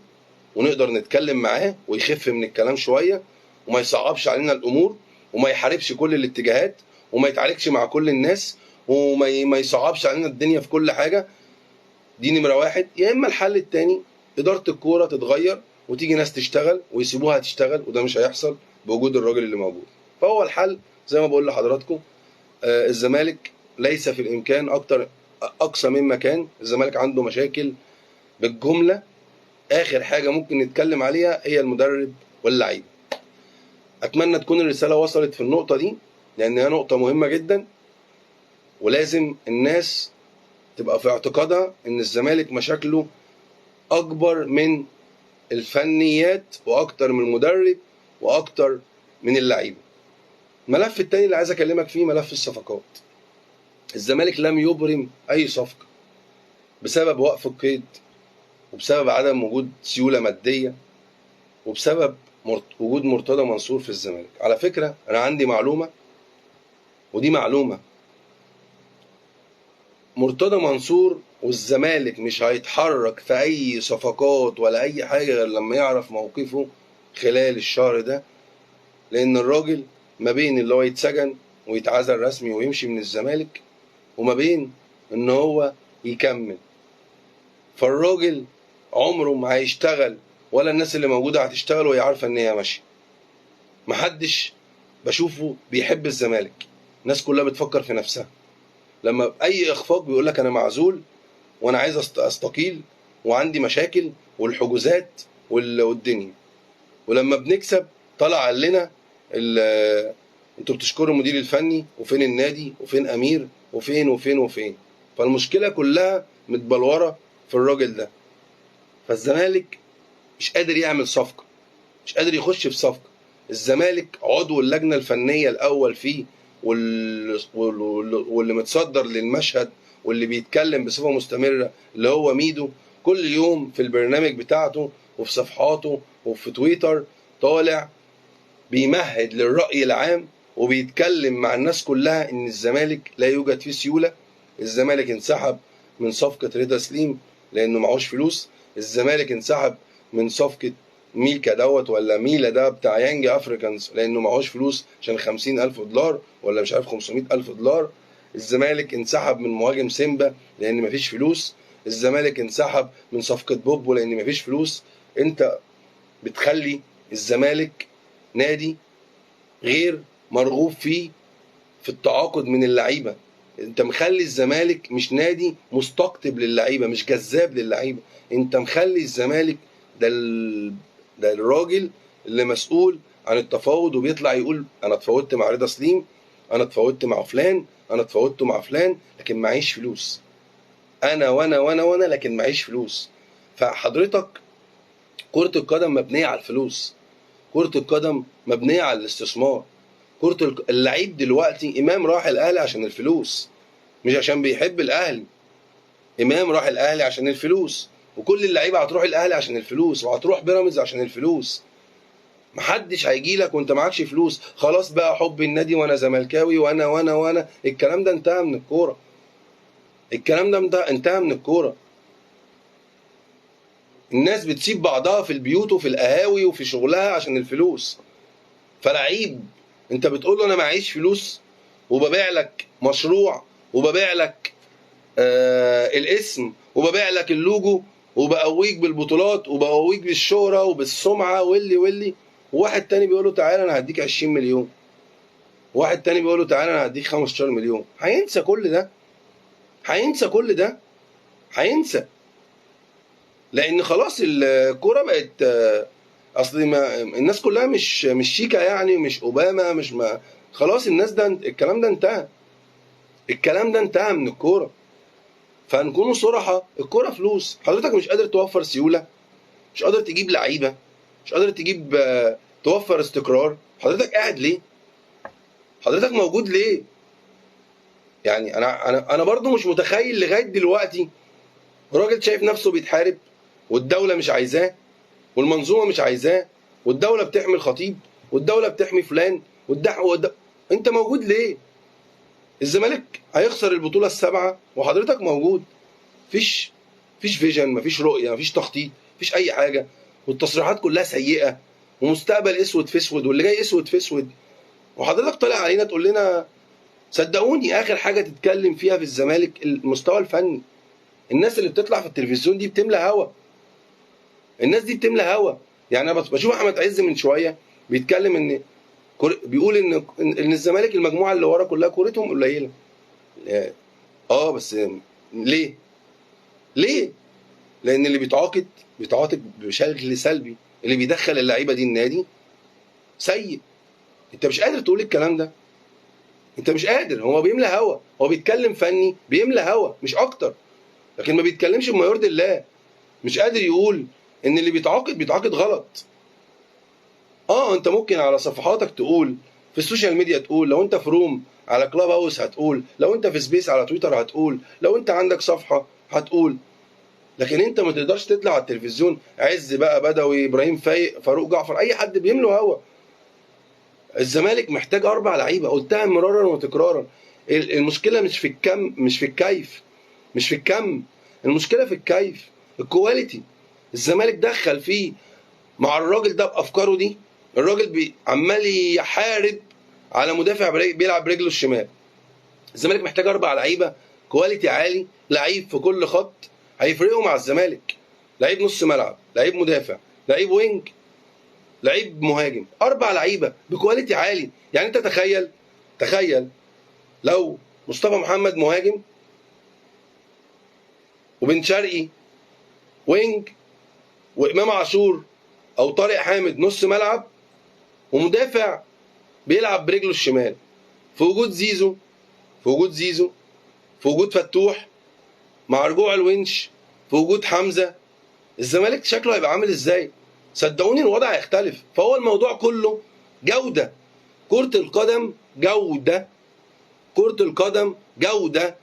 ونقدر نتكلم معاه ويخف من الكلام شوية، وما يصعبش علينا الامور، وما يحاربش كل الاتجاهات، وما يتعاركش مع كل الناس، وما يصعبش علينا الدنيا في كل حاجة. دي نمره واحد. يا اما الحل التاني ادارة الكورة تتغير وتيجي ناس تشتغل ويسيبوها تشتغل، وده مش هيحصل بوجود الراجل اللي موجود. فهو الحل زي ما بقول لحضراتكم، الزمالك ليس في الامكان اكتر اقصى مما كان. الزمالك عنده مشاكل بالجملة، اخر حاجة ممكن نتكلم عليها هي المدرب واللعيبة. اتمنى تكون الرسالة وصلت في النقطة دي، لانها نقطة مهمة جدا، ولازم الناس تبقى في اعتقادها ان الزمالك مشاكله اكبر من الفنيات واكتر من المدرب واكتر من اللعيبة. الملف التاني اللي عايز اكلمك فيه ملف الصفقات. الزمالك لم يبرم اي صفقة بسبب وقف القيد، وبسبب عدم وجود سيولة مادية، وبسبب وجود مرتضى منصور في الزمالك. على فكرة انا عندي معلومة، ودي معلومة، مرتضى منصور والزمالك مش هيتحرك في اي صفقات ولا اي حاجة غير لما يعرف موقفه خلال الشهر ده، لان الراجل ما بين اللي هو يتسجن ويتعزل رسمي ويمشي من الزمالك، وما بين ان هو يكمل. فالراجل عمره ما هيشتغل، ولا الناس اللي موجودة هتشتغل وهي عارفه ان هي ماشية. محدش بشوفه بيحب الزمالك، الناس كلها بتفكر في نفسها. لما اي اخفاق بيقول لك انا معزول وانا عايز استقيل وعندي مشاكل والحجوزات والدنيا. ولما بنكسب طلع قال لنا انتوا بتشكروا المدير الفني، وفين النادي، وفين امير، وفين وفين وفين. فالمشكلة كلها متبلوره في الراجل ده. فالزمالك مش قادر يعمل صفقة، مش قادر يخش في صفقة. الزمالك عضو اللجنة الفنية الاول فيه، واللي متصدر للمشهد واللي بيتكلم بصفة مستمرة اللي هو ميدو، كل يوم في البرنامج بتاعته وفي صفحاته وفي تويتر طالع بيمهد للرأي العام وبيتكلم مع الناس كلها ان الزمالك لا يوجد فيه سيولة. الزمالك انسحب من صفقة رضا سليم لانه معهوش فلوس. الزمالك انسحب من صفقة ميكا دوت ولا ميلا ده بتاع يانج افريكانز لانه معهوش فلوس عشان 50,000 دولار ولا مش عارف 500,000 دولار. الزمالك انسحب من مهاجم سيمبا لان مفيش فلوس. الزمالك انسحب من صفقة بوبو لان مفيش فلوس. انت بتخلي الزمالك نادي غير مرغوب فيه في التعاقد من اللعيبة. انت مخلي الزمالك مش نادي مستقطب للعيبة، مش جذاب للعيبة. انت مخلي الزمالك ده الراجل اللي مسؤول عن التفاوض وبيطلع يقول انا اتفاوضت مع رضا سليم، انا اتفاوضت مع فلان، انا اتفاوضت مع فلان، لكن معيش فلوس. انا وانا وانا وانا لكن معيش فلوس. فحضرتك كرة القدم مبنية على الفلوس، كرة القدم مبنية على الاستثمار. كرة اللعيب دلوقتي امام راح الاهلي عشان الفلوس، مش عشان بيحب الاهلي. امام راح الاهلي عشان الفلوس، وكل اللعيبة هتروح الاهلي عشان الفلوس، وهتروح بيراميدز عشان الفلوس. محدش هيجي لك وانت معكش فلوس. خلاص بقى حب النادي وانا زملكاوي وانا وانا وانا، الكلام ده انتهى من الكورة. الكلام ده انتهى من الكورة. الناس بتسيب بعضها في البيوت وفي القهاوي وفي شغلها عشان الفلوس. فلعيب انت بتقول له انا معيش فلوس وببيع لك مشروع وببيع لك الاسم وببيع لك اللوجو وبقويك بالبطولات وبقويك بالشهرة وبالسمعة واللي واللي، وواحد تاني بيقول له تعالى انا هديك 20 مليون، واحد تاني بيقول له تعالى انا هديك 15 مليون. هينسى كل ده، هينسى كل ده، هينسى. لان خلاص الكورة بقت، اصل ما الناس كلها مش شيكا يعني، مش اوباما، مش ما خلاص الناس ده الكلام ده انتهى، الكلام ده انتهى من الكورة. فنكونوا صراحة، الكورة فلوس. حضرتك مش قادر توفر سيولة، مش قادر تجيب لعيبة، مش قادر تجيب توفر استقرار، حضرتك قاعد ليه؟ حضرتك موجود ليه؟ يعني انا برضو مش متخيل لغاية دلوقتي راجل شايف نفسه بيتحارب والدولة مش عايزاه والمنظومه مش عايزاه والدولة بتحمي الخطيب والدولة بتحمي فلان انت موجود ليه؟ الزمالك هيخسر البطولة السبعة وحضرتك موجود. مفيش vision، مفيش رؤية، مفيش تخطيط، مفيش اي حاجة، والتصريحات كلها سيئه ومستقبل اسود في اسود واللي جاي اسود في اسود، وحضرتك طالع علينا تقول لنا. صدقوني اخر حاجة تتكلم فيها في الزمالك المستوى الفني. الناس اللي بتطلع في التلفزيون دي بتملى هوا، الناس دي بتملى هوا. يعني انا بشوف احمد عز من شوية بيتكلم ان بيقول ان الزمالك المجموعة اللي ورا كلها كورتهم قليله. بس ليه؟ ليه؟ لان اللي بيتعاقد بيتعاقد بشكل سلبي، اللي بيدخل اللعيبة دي النادي سيء. انت مش قادر تقول الكلام ده، انت مش قادر. هو بيملى هوا، هو بيتكلم فني بيملى هوا مش اكتر، لكن ما بيتكلمش بما يرضي الله. مش قادر يقول ان اللي بيتعاقد بيتعاقد غلط. انت ممكن على صفحاتك تقول، في ال social media تقول، لو انت في room على Clubhouse هتقول، لو انت في space على تويتر هتقول، لو انت عندك صفحة هتقول، لكن انت ما تقدرش تطلع على التلفزيون. عز بقى، بدوي، ابراهيم فايق، فاروق جعفر، اي حد بيملوا هوا. الزمالك محتاج 4 لعيبة، قلتها مرارا وتكرارا. المشكلة مش في الكم، مش في الكيف، مش في الكم، المشكلة في الكيف، ال quality. الزمالك دخل فيه مع الراجل ده بافكاره دي، الراجل عمال يحارب على مدافع بيلعب برجله الشمال. الزمالك محتاج 4 لعيبة quality عالي، لعيب في كل خط هيفرقوا مع الزمالك، لعيب نص ملعب، لعيب مدافع، لعيب wing، لعيب مهاجم، 4 لعيبة ب quality عالي. يعني انت تخيل، تخيل لو مصطفى محمد مهاجم وبن شرقي wing وامام عاشور او طارق حامد نص ملعب ومدافع بيلعب برجله الشمال، في وجود زيزو، في وجود زيزو، في وجود فتوح، مع رجوع الونش، في وجود حمزة، الزمالك شكله هيبقى عامل ازاي؟ صدقوني الوضع هيختلف. فهو الموضوع كله جوده، كرة القدم جوده، كرة القدم جوده.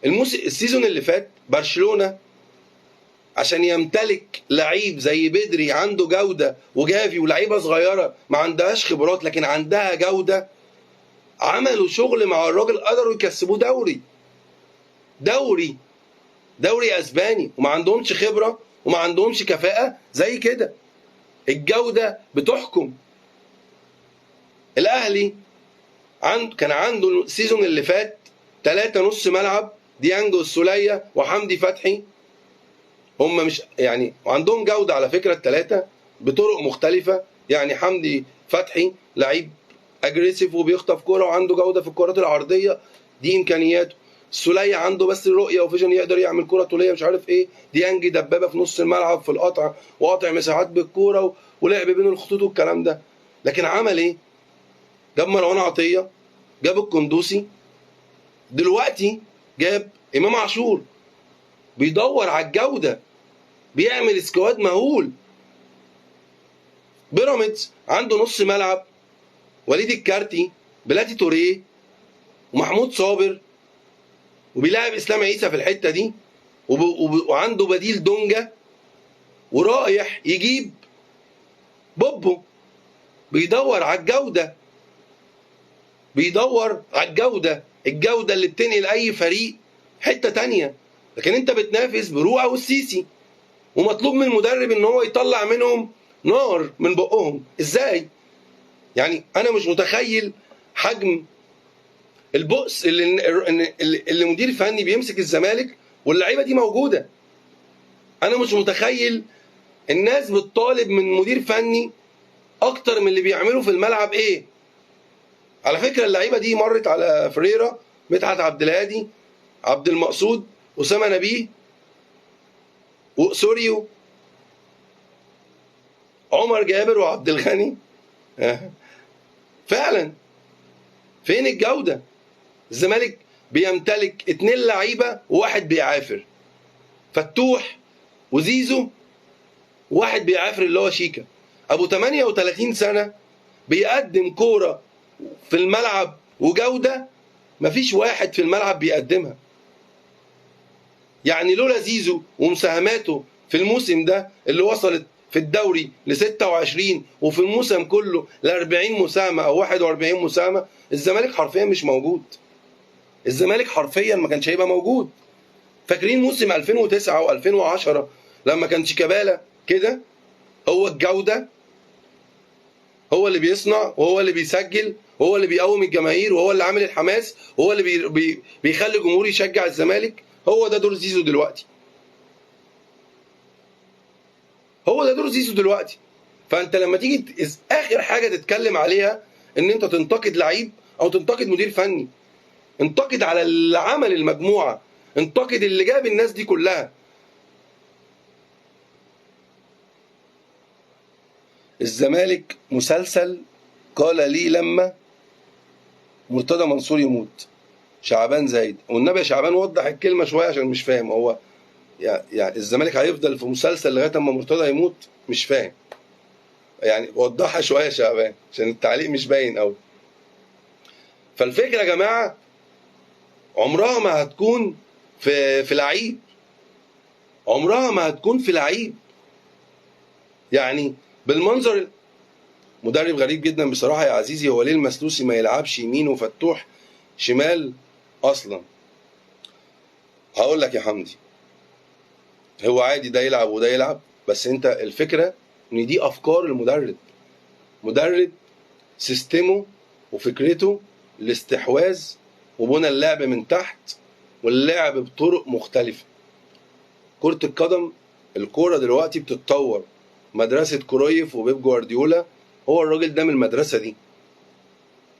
الموسم ال season اللي فات برشلونة عشان يمتلك لعيب زي بدري عنده جوده، وجافي، ولعيبة صغيرة ما عندهاش خبرات لكن عندها جوده، عملوا شغل مع الراجل قدروا يكسبوه دوري، دوري، دوري اسباني، وما عندهمش خبره وما عندهمش كفاءة زي كده. الجودة بتحكم. الاهلي كان عنده ال season اللي فات 3 نص ملعب، ديانجو السوليه وحمدي فتحي، هم مش يعني وعندهم جوده على فكرة الثلاثة بطرق مختلفة. يعني حمدي فتحي لعيب aggressive وبيخطف كورة وعنده جوده في الكرات العرضية، دي امكانياته. السوليه عنده بس رؤية و vision، يقدر يعمل كورة طوليه مش عارف ايه. ديانج دبابة في نص الملعب في القطع وقطع مساحات بالكورة ولعب بين الخطوط والكلام ده. لكن عمل ايه؟ جاب مروان عطية، جاب القندوسي، دلوقتي جاب امام عاشور. بيدور على الجودة، بيعمل squad مهول. بيراميدز عنده نص ملعب، وليد الكارتي، بلاتي توريه، ومحمود صابر، وبيلاعب اسلام عيسى في الحتة دي. وعنده بديل دونجا، ورايح يجيب بوبو. بيدور على الجودة، بيدور على الجودة، الجودة اللي بتنقل اي فريق حتة تانية. لكن انت بتنافس بروعه والسيسي، ومطلوب من المدرب ان هو يطلع منهم نار من بقهم. ازاي؟ يعني انا مش متخيل حجم البؤس اللي مدير فني بيمسك الزمالك واللعيبة دي موجودة. انا مش متخيل الناس بتطالب من مدير فني اكتر من اللي بيعمله في الملعب. ايه على فكرة اللعيبة دي مرت على فريرة، مدحت عبد الهادي، عبد المقصود، اسامة نبيه، وسوريو، عمر جابر، وعبد الغني. فعلا فين الجودة؟ الزمالك بيمتلك 2 لعيبة وواحد بيعافر، فتوح وزيزو، واحد بيعافر اللي هو شيكا ابو 38 سنة، بيقدم كورة في الملعب وجوده مفيش واحد في الملعب بيقدمها. يعني لولا زيزو ومساهماته في الموسم ده اللي وصلت في الدوري ل 26 وفي الموسم كله ل 40 مساهمة او 41 مساهمة، الزمالك حرفيا مش موجود. الزمالك حرفيا ما كانش هيبقى موجود. فاكرين موسم 2009 و2010 لما كان شيكابالا كده هو الجودة، هو اللي بيصنع وهو اللي بيسجل وهو اللي بيقوم الجماهير وهو اللي عامل الحماس وهو اللي بيخلي الجمهور يشجع الزمالك. هو ده دور زيزو دلوقتي، هو ده دور زيزو دلوقتي. فانت لما تيجي اخر حاجة تتكلم عليها ان انت تنتقد لعيب او تنتقد مدير فني، انتقد على اللي عمل المجموعة، انتقد اللي جاب الناس دي كلها. الزمالك مسلسل قال لي لما مرتضى منصور يموت. شعبان زايد، والنبي يا شعبان وضح الكلمة شوية عشان مش فاهم. هو يعني الزمالك هيفضل في مسلسل لغاية اما مرتضى يموت؟ مش فاهم يعني، وضحها شوية يا شعبان عشان التعليق مش باين قوي. فالفكرة يا جماعة عمرها ما هتكون في لعيب، عمرها ما هتكون في لعيب. يعني بالمنظر مدرب غريب جدا بصراحة يا عزيزي. هو ليه المسلوسي ما يلعبش يمين وفتوح شمال اصلا؟ هقول لك يا حمدي، هو عادي ده يلعب وده يلعب، بس انت الفكرة ان دي افكار المدرب. مدرب سيستمه وفكرته الاستحواذ وبنى اللعب من تحت واللعب بطرق مختلفة. كره القدم، الكورة دلوقتي بتتطور. مدرسه كرويف وبيب جوارديولا، هو الراجل ده من المدرسة دي.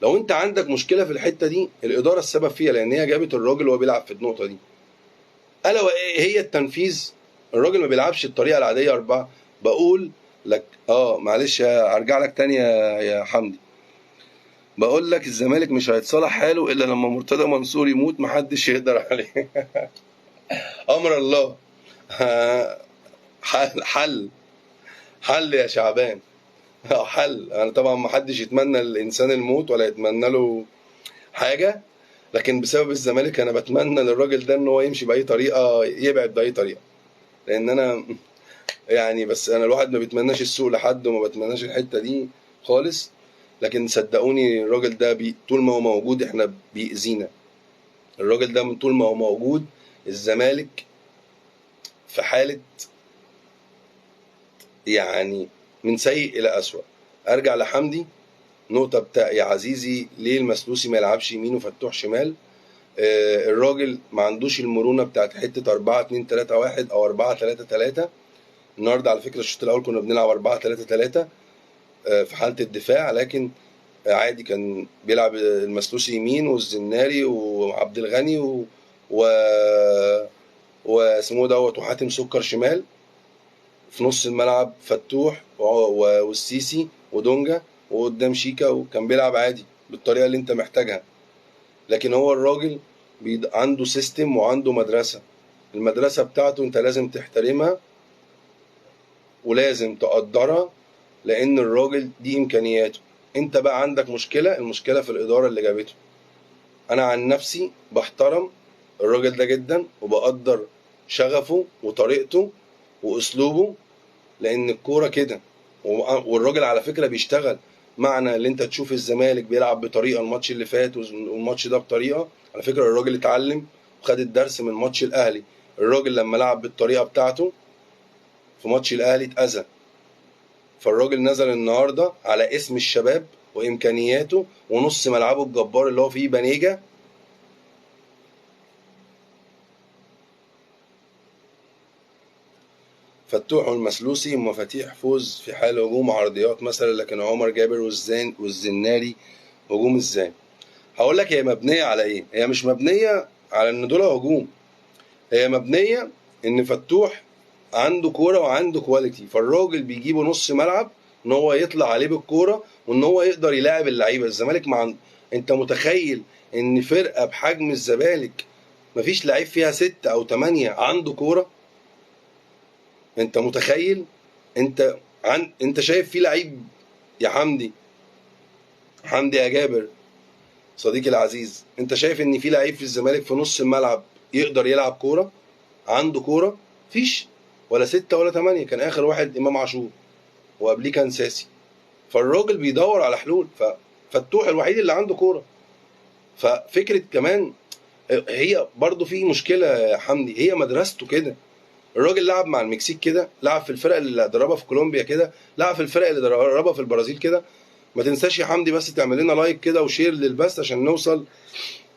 لو انت عندك مشكلة في الحتة دي الادارة السبب فيها، لان هي جابت الراجل وهو بيلعب في النقطة دي. الا وهي التنفيذ. الراجل ما بيلعبش الطريقة العادية 4. بقول لك معلش ارجع لك تاني يا حمدي. بقول لك الزمالك مش هيتصلح حاله الا لما مرتضى منصور يموت، محدش يقدر عليه. امر الله. حل حل يا شعبان، حل. انا طبعا ما حدش يتمنى الانسان الموت ولا يتمنى له حاجة، لكن بسبب الزمالك انا بتمنى للراجل ده ان هو يمشي باي طريقه، يبعد باي طريقه، لان انا يعني بس انا الواحد ما بيتمناش السوء لحد وما بتمناش الحتة دي خالص، لكن صدقوني الراجل ده طول ما هو موجود احنا بيأذينا. الراجل ده من طول ما هو موجود الزمالك في حاله يعني من سيء الى اسوأ. ارجع لحمدي، نقطة بتاع يا عزيزي ليه المسلوسي ما يلعبش يمين وفتوح شمال؟ الراجل ما عندوش المرونة بتاعت حتة 4 2 3 1 او 4 3 3. النهارده على فكرة الشوط الاول كنا بنلعب 4 3 3 في حاله الدفاع، لكن عادي كان بيلعب المسلوسي يمين والزناري وعبد الغني و واسمه دوت وحاتم سكر شمال. في نص الملعب فتوح والسيسي ودونجا، وقدام شيكا، وكان بيلعب عادي بالطريقة اللي انت محتاجها. لكن هو الراجل عنده system وعنده مدرسه، المدرسة بتاعته انت لازم تحترمها ولازم تقدرها، لان الراجل دي امكانياته. انت بقى عندك مشكلة، المشكلة في الادارة اللي جابته. انا عن نفسي بحترم الراجل ده جدا وبقدر شغفه وطريقته واسلوبه، لان الكورة كده. والراجل على فكرة بيشتغل. معنى اللي انت تشوف الزمالك بيلعب بطريقة الماتش اللي فات والماتش ده بطريقة، على فكرة الراجل اتعلم وخد الدرس من ماتش الاهلي. الراجل لما لعب بالطريقة بتاعته في ماتش الاهلي اتأذى، فالراجل نزل النهارده على اسم الشباب وامكانياته ونص ملعبه الجبار اللي هو فيه بانيجا. فتوح والمسلوسي مفاتيح فوز في حال هجوم عرضيات مثلا، لكن عمر جابر والزناري هجوم ازاي؟ هقول لك هي مبنية على ايه. هي مش مبنية على ان دول هجوم، هي مبنية ان فتوح عنده كورة وعنده quality، فالراجل بيجيبه نص ملعب ان هو يطلع عليه بالكورة وان هو يقدر يلاعب اللعيبة. الزمالك مع انت متخيل ان فرقه بحجم الزمالك مفيش لعيب فيها 6 أو 8 عنده كورة؟ انت متخيل؟ انت شايف في لعيب يا حمدي، حمدي يا جابر صديقي العزيز، انت شايف ان في لعيب في الزمالك في نص الملعب يقدر يلعب كورة عنده كورة؟ فيش ولا 6 ولا 8. كان اخر واحد امام عاشور وقبليه كان ساسي. فالراجل بيدور على حلول، ففتوح الوحيد اللي عنده كورة. ففكره كمان هي برضو في مشكلة يا حمدي، هي مدرسته كده. الراجل لعب مع المكسيك كده، لعب في الفرق اللي دربها في كولومبيا كده، لعب في الفرق اللي دربها في البرازيل كده. ما تنساش يا حمدي بس تعمل لنا like كده و share للبث عشان نوصل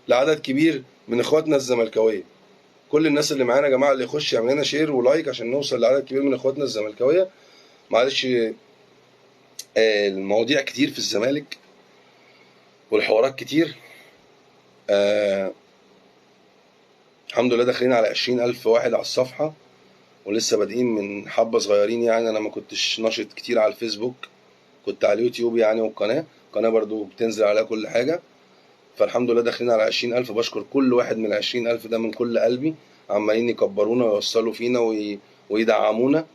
لعدد كبير من اخواتنا الزملكاويه. كل الناس اللي معانا يا جماعة اللي يخش يعمل لنا share و like عشان نوصل لعدد كبير من اخواتنا الزملكاويه. معلش المواضيع كتير في الزمالك والحوارات كتير. الحمد لله داخلين على 20,000 واحد على الصفحة، ولسه بادئين من حبه صغيرين يعني. انا ما كنتش ناشط كتير على الفيسبوك، كنت على اليوتيوب يعني، والقناة القناة برضو بتنزل عليها كل حاجة. فالحمد لله داخلين على 20,000. بشكر كل واحد من 20,000 ده من كل قلبي، عمالين يكبرونا ويوصلوا فينا ويدعمونا،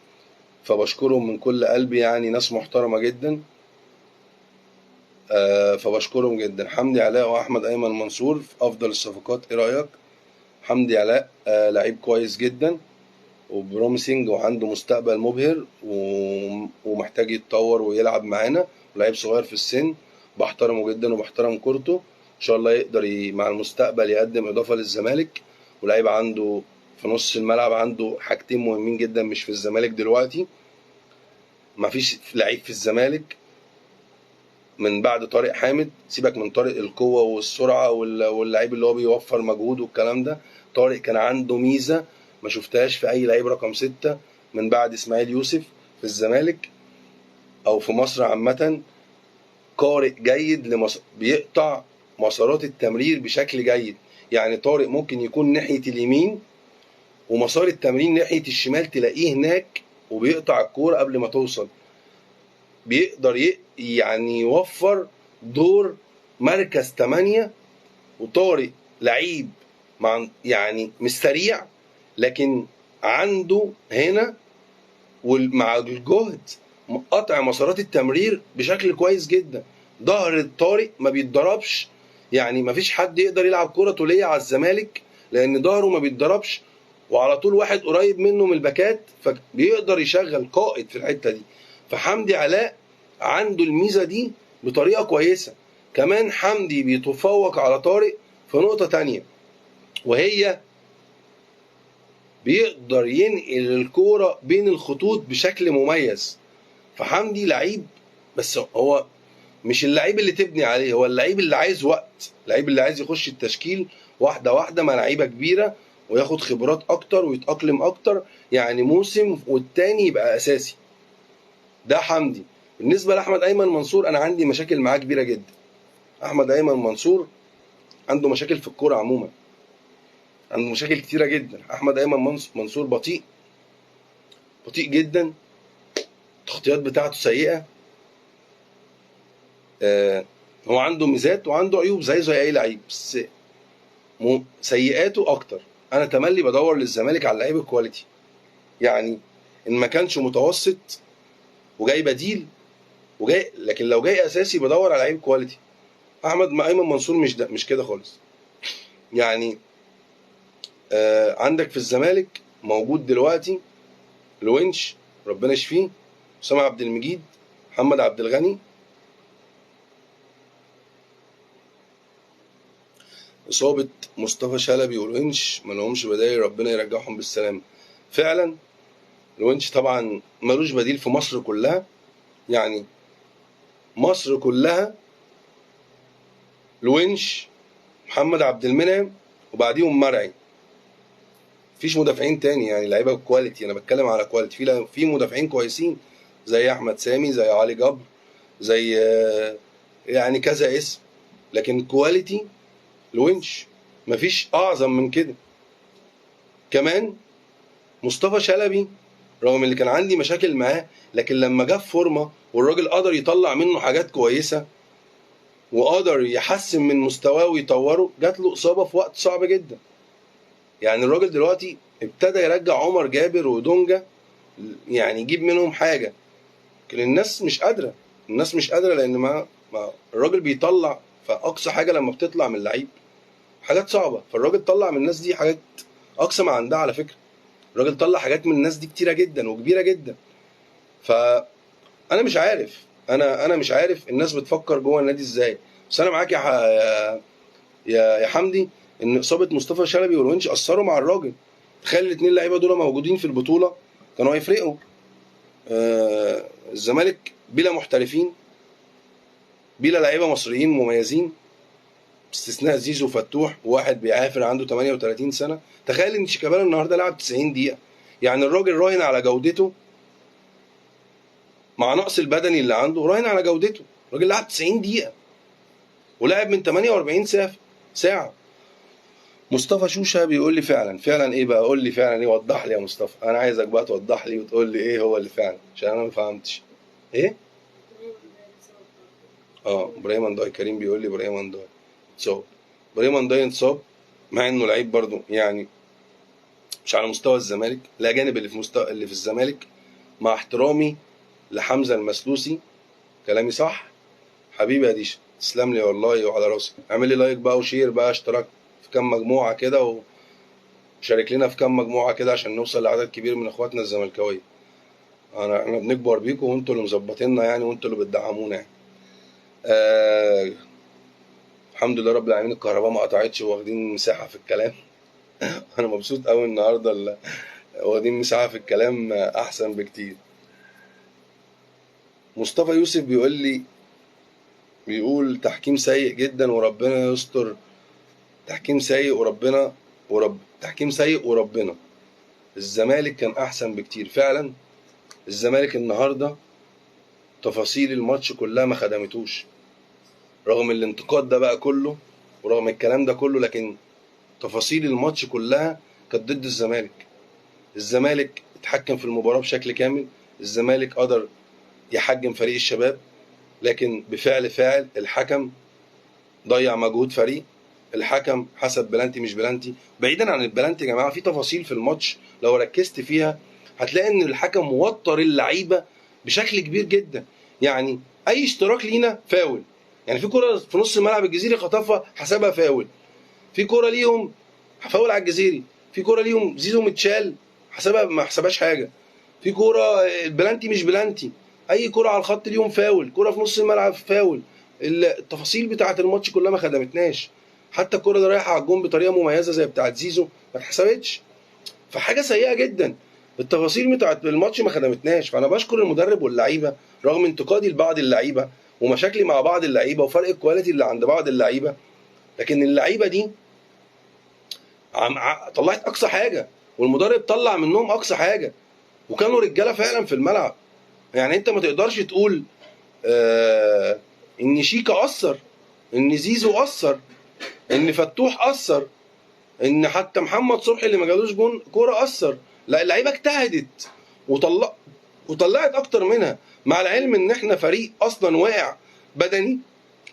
فبشكرهم من كل قلبي يعني، ناس محترمه جدا. فبشكرهم جدا. حمدي علاء واحمد ايمن منصور في افضل الصفقات، ايه رايك؟ حمدي علاء لعيب كويس جدا وبروميسنج وعنده مستقبل مبهر ومحتاج يتطور ويلعب معانا، ولعيب صغير في السن، بحترمه جدا وبحترم كورته. ان شاء الله يقدر مع المستقبل يقدم اضافه للزمالك. ولعيب عنده في نص الملعب عنده حاجتين مهمين جدا مش في الزمالك دلوقتي. مفيش لعيب في الزمالك من بعد طارق حامد، سيبك من طارق القوة والسرعة واللعيب اللي هو بيوفر مجهود والكلام ده، طارق كان عنده ميزة ما شفتهاش في اي لعيب رقم 6 من بعد اسماعيل يوسف في الزمالك او في مصر عامة. قارئ جيد بيقطع مسارات التمرير بشكل جيد، يعني طارق ممكن يكون ناحية اليمين ومسار التمرير ناحية الشمال تلاقيه هناك، وبيقطع الكورة قبل ما توصل. بيقدر يعني يوفر دور مركز 8. وطارق لعيب مع يعني مش سريع، لكن عنده هنا ومع الجهد قطع مسارات التمرير بشكل كويس جدا. ظهر الطارق ما بيتضربش، يعني ما فيش حد يقدر يلعب كرة طولية على الزمالك لأن ظهره ما بيتضربش، وعلى طول واحد قريب منه من الباكات، فبيقدر يشغل قائد في الحتة دي. فحمدي علاء عنده الميزة دي بطريقة كويسة. كمان حمدي بيتفوق على طارق في نقطة تانية، وهي بيقدر ينقل الكورة بين الخطوط بشكل مميز. فحمدي لعيب، بس هو مش اللعيب اللي تبني عليه، هو اللعيب اللي عايز وقت، اللعيب اللي عايز يخش التشكيل واحدة واحدة مع لعيبة كبيرة وياخد خبرات أكتر ويتأقلم أكتر، يعني موسم والتاني يبقى أساسي. ده حمدي. بالنسبة لأحمد أيمن منصور، أنا عندي مشاكل معاه كبيرة جدا. أحمد أيمن منصور عنده مشاكل في الكورة عموما، عنده مشاكل كتيرة جدا. أحمد أيمن منصور بطيء، بطيء جدا، التغطيات بتاعته سيئة. هو عنده ميزات وعنده عيوب زي أي لعيب، بس سيئاته أكتر. أنا تملي بدور للزمالك على اللعيب ال quality، يعني إن ما كانش متوسط وجاي بديل وجاي، لكن لو جاي أساسي بدور على لعيب quality. أحمد أيمن منصور مش ده، مش كده خالص. يعني عندك في الزمالك موجود دلوقتي الونش ربنا يشفيه، اسامة عبد المجيد، محمد عبد الغني. اصابه مصطفى شلبي والونش ما لهمش بدايل، ربنا يرجعهم بالسلامة. فعلا الونش طبعا ملوش بديل في مصر كلها، يعني مصر كلها الونش، محمد عبد المنعم، وبعديهم مرعي. مفيش مدافعين تاني يعني لعيبة quality، انا بتكلم على quality. في مدافعين كويسين زي احمد سامي، زي علي جبر، زي يعني كذا اسم، لكن quality الونش مفيش اعظم من كده. كمان مصطفى شلبي رغم اللي كان عندي مشاكل معاه، لكن لما جاب فورمه والراجل قدر يطلع منه حاجات كويسة وقدر يحسن من مستواه ويطوره، جات له اصابه في وقت صعب جدا. يعني الراجل دلوقتي ابتدى يرجع عمر جابر ودونجا، يعني يجيب منهم حاجة، لكن الناس مش قادرة، الناس مش قادرة، لان ما الراجل بيطلع، فاقصى حاجة لما بتطلع من اللعيب حاجات صعبة، فالراجل طلع من الناس دي حاجات اقصى ما عندها. على فكرة الراجل طلع حاجات من الناس دي كتيرة جدا وكبيره جدا. فانا مش عارف، انا مش عارف الناس بتفكر جوه النادي ازاي، بس انا معاك يا حمدي ان اصابه مصطفى شلبي والونش اثروا مع الراجل. تخيل الاثنين لعيبة دول موجودين في البطولة كانوا هيفرقوا. الزمالك بلا محترفين، بلا لعيبة مصريين مميزين، باستثناء زيزو فتوح وواحد بيعافر عنده 38 سنة. تخيل ان شيكابالا النهارده لعب 90 دقيقة، يعني الراجل راهن على جودته مع نقص البدني اللي عنده، راهن على جودته. الراجل لعب 90 دقيقة ولعب من 48 ساعة. مصطفى شوشه بيقول لي فعلا، فعلا ايه بقى؟ قول لي فعلا ايه، وضح لي يا مصطفى، انا عايزك بقى توضح لي وتقول لي ايه هو اللي فعلا، عشان انا ما فهمتش ايه. ابراهيم انداي، كريم بيقول لي ابراهيم انداي اتصاب. ابراهيم انداي اتصاب مع انه لعيب برضه يعني مش على مستوى الزمالك، الاجانب اللي في مستوى اللي في الزمالك، مع احترامي لحمزة المسلوسي، كلامي صح حبيبي يا ديشا، تسلم لي والله وعلى راسي. اعمل لي like بقى و share بقى، اشتراك في كام مجموعة كده، وشارك لنا في كام مجموعة كده عشان نوصل لعدد كبير من اخواتنا الزملكاويه. احنا بنكبر بيكم وانتوا اللي مظبطيننا يعني، وانتوا اللي بتدعمونا يعني. الحمد لله رب العالمين، الكهرباء ما قطعتش واخدين مساحة في الكلام. انا مبسوط قوي النهارده، واخدين مساحة في الكلام احسن بكتير. مصطفى يوسف بيقول لي، بيقول تحكيم سيء جدا وربنا يستر، تحكيم سيء وربنا تحكيم سيء وربنا. الزمالك كان احسن بكتير فعلا. الزمالك النهارده تفاصيل الماتش كلها ما خدمتوش، رغم الانتقاد ده بقى كله ورغم الكلام ده كله، لكن تفاصيل الماتش كلها كانت ضد الزمالك. الزمالك اتحكم في المباراة بشكل كامل، الزمالك قدر يحجم فريق الشباب، لكن بفعل فاعل الحكم ضيع مجهود فريق. الحكم حسب بلانتي مش بلانتي. بعيدا عن البلانتي يا جماعة، في تفاصيل في الماتش لو ركزت فيها هتلاقي ان الحكم وتر اللعيبة بشكل كبير جدا. يعني اي اشتراك لينا فاول، يعني في كره في نص الملعب الجزيري خطفها حسبها فاول، في كره ليهم فاول على الجزيري، في كره ليهم زيزو متشال حسبها ما حسبهاش حاجة، في كره البلانتي مش بلانتي، اي كره على الخط ليهم فاول، كره في نص الملعب فاول. التفاصيل بتاعه الماتش كلها ما خدمتناش، حتى الكره اللي رايحة على الجون بطريقة مميزة زي بتاعه زيزو ما اتحسبتش، فحاجه سيئه جدا. التفاصيل بتاعه الماتش ما خدمتناش. فانا بشكر المدرب واللعيبة رغم انتقادي لبعض اللعيبة ومشاكلي مع بعض اللعيبة وفرق ال quality اللي عند بعض اللعيبة، لكن اللعيبة دي طلعت اقصى حاجة، والمدرب طلع منهم اقصى حاجة، وكانوا رجاله فعلا في الملعب. يعني انت ما تقدرش تقول ان شيكا قصر، ان زيزو قصر، ان فتوح قصر، ان حتى محمد صبحي اللي ما جالوش جون كورة قصر. لا، اللعيبة اجتهدت وطلعت اكتر منها، مع العلم ان احنا فريق اصلا واقع بدني،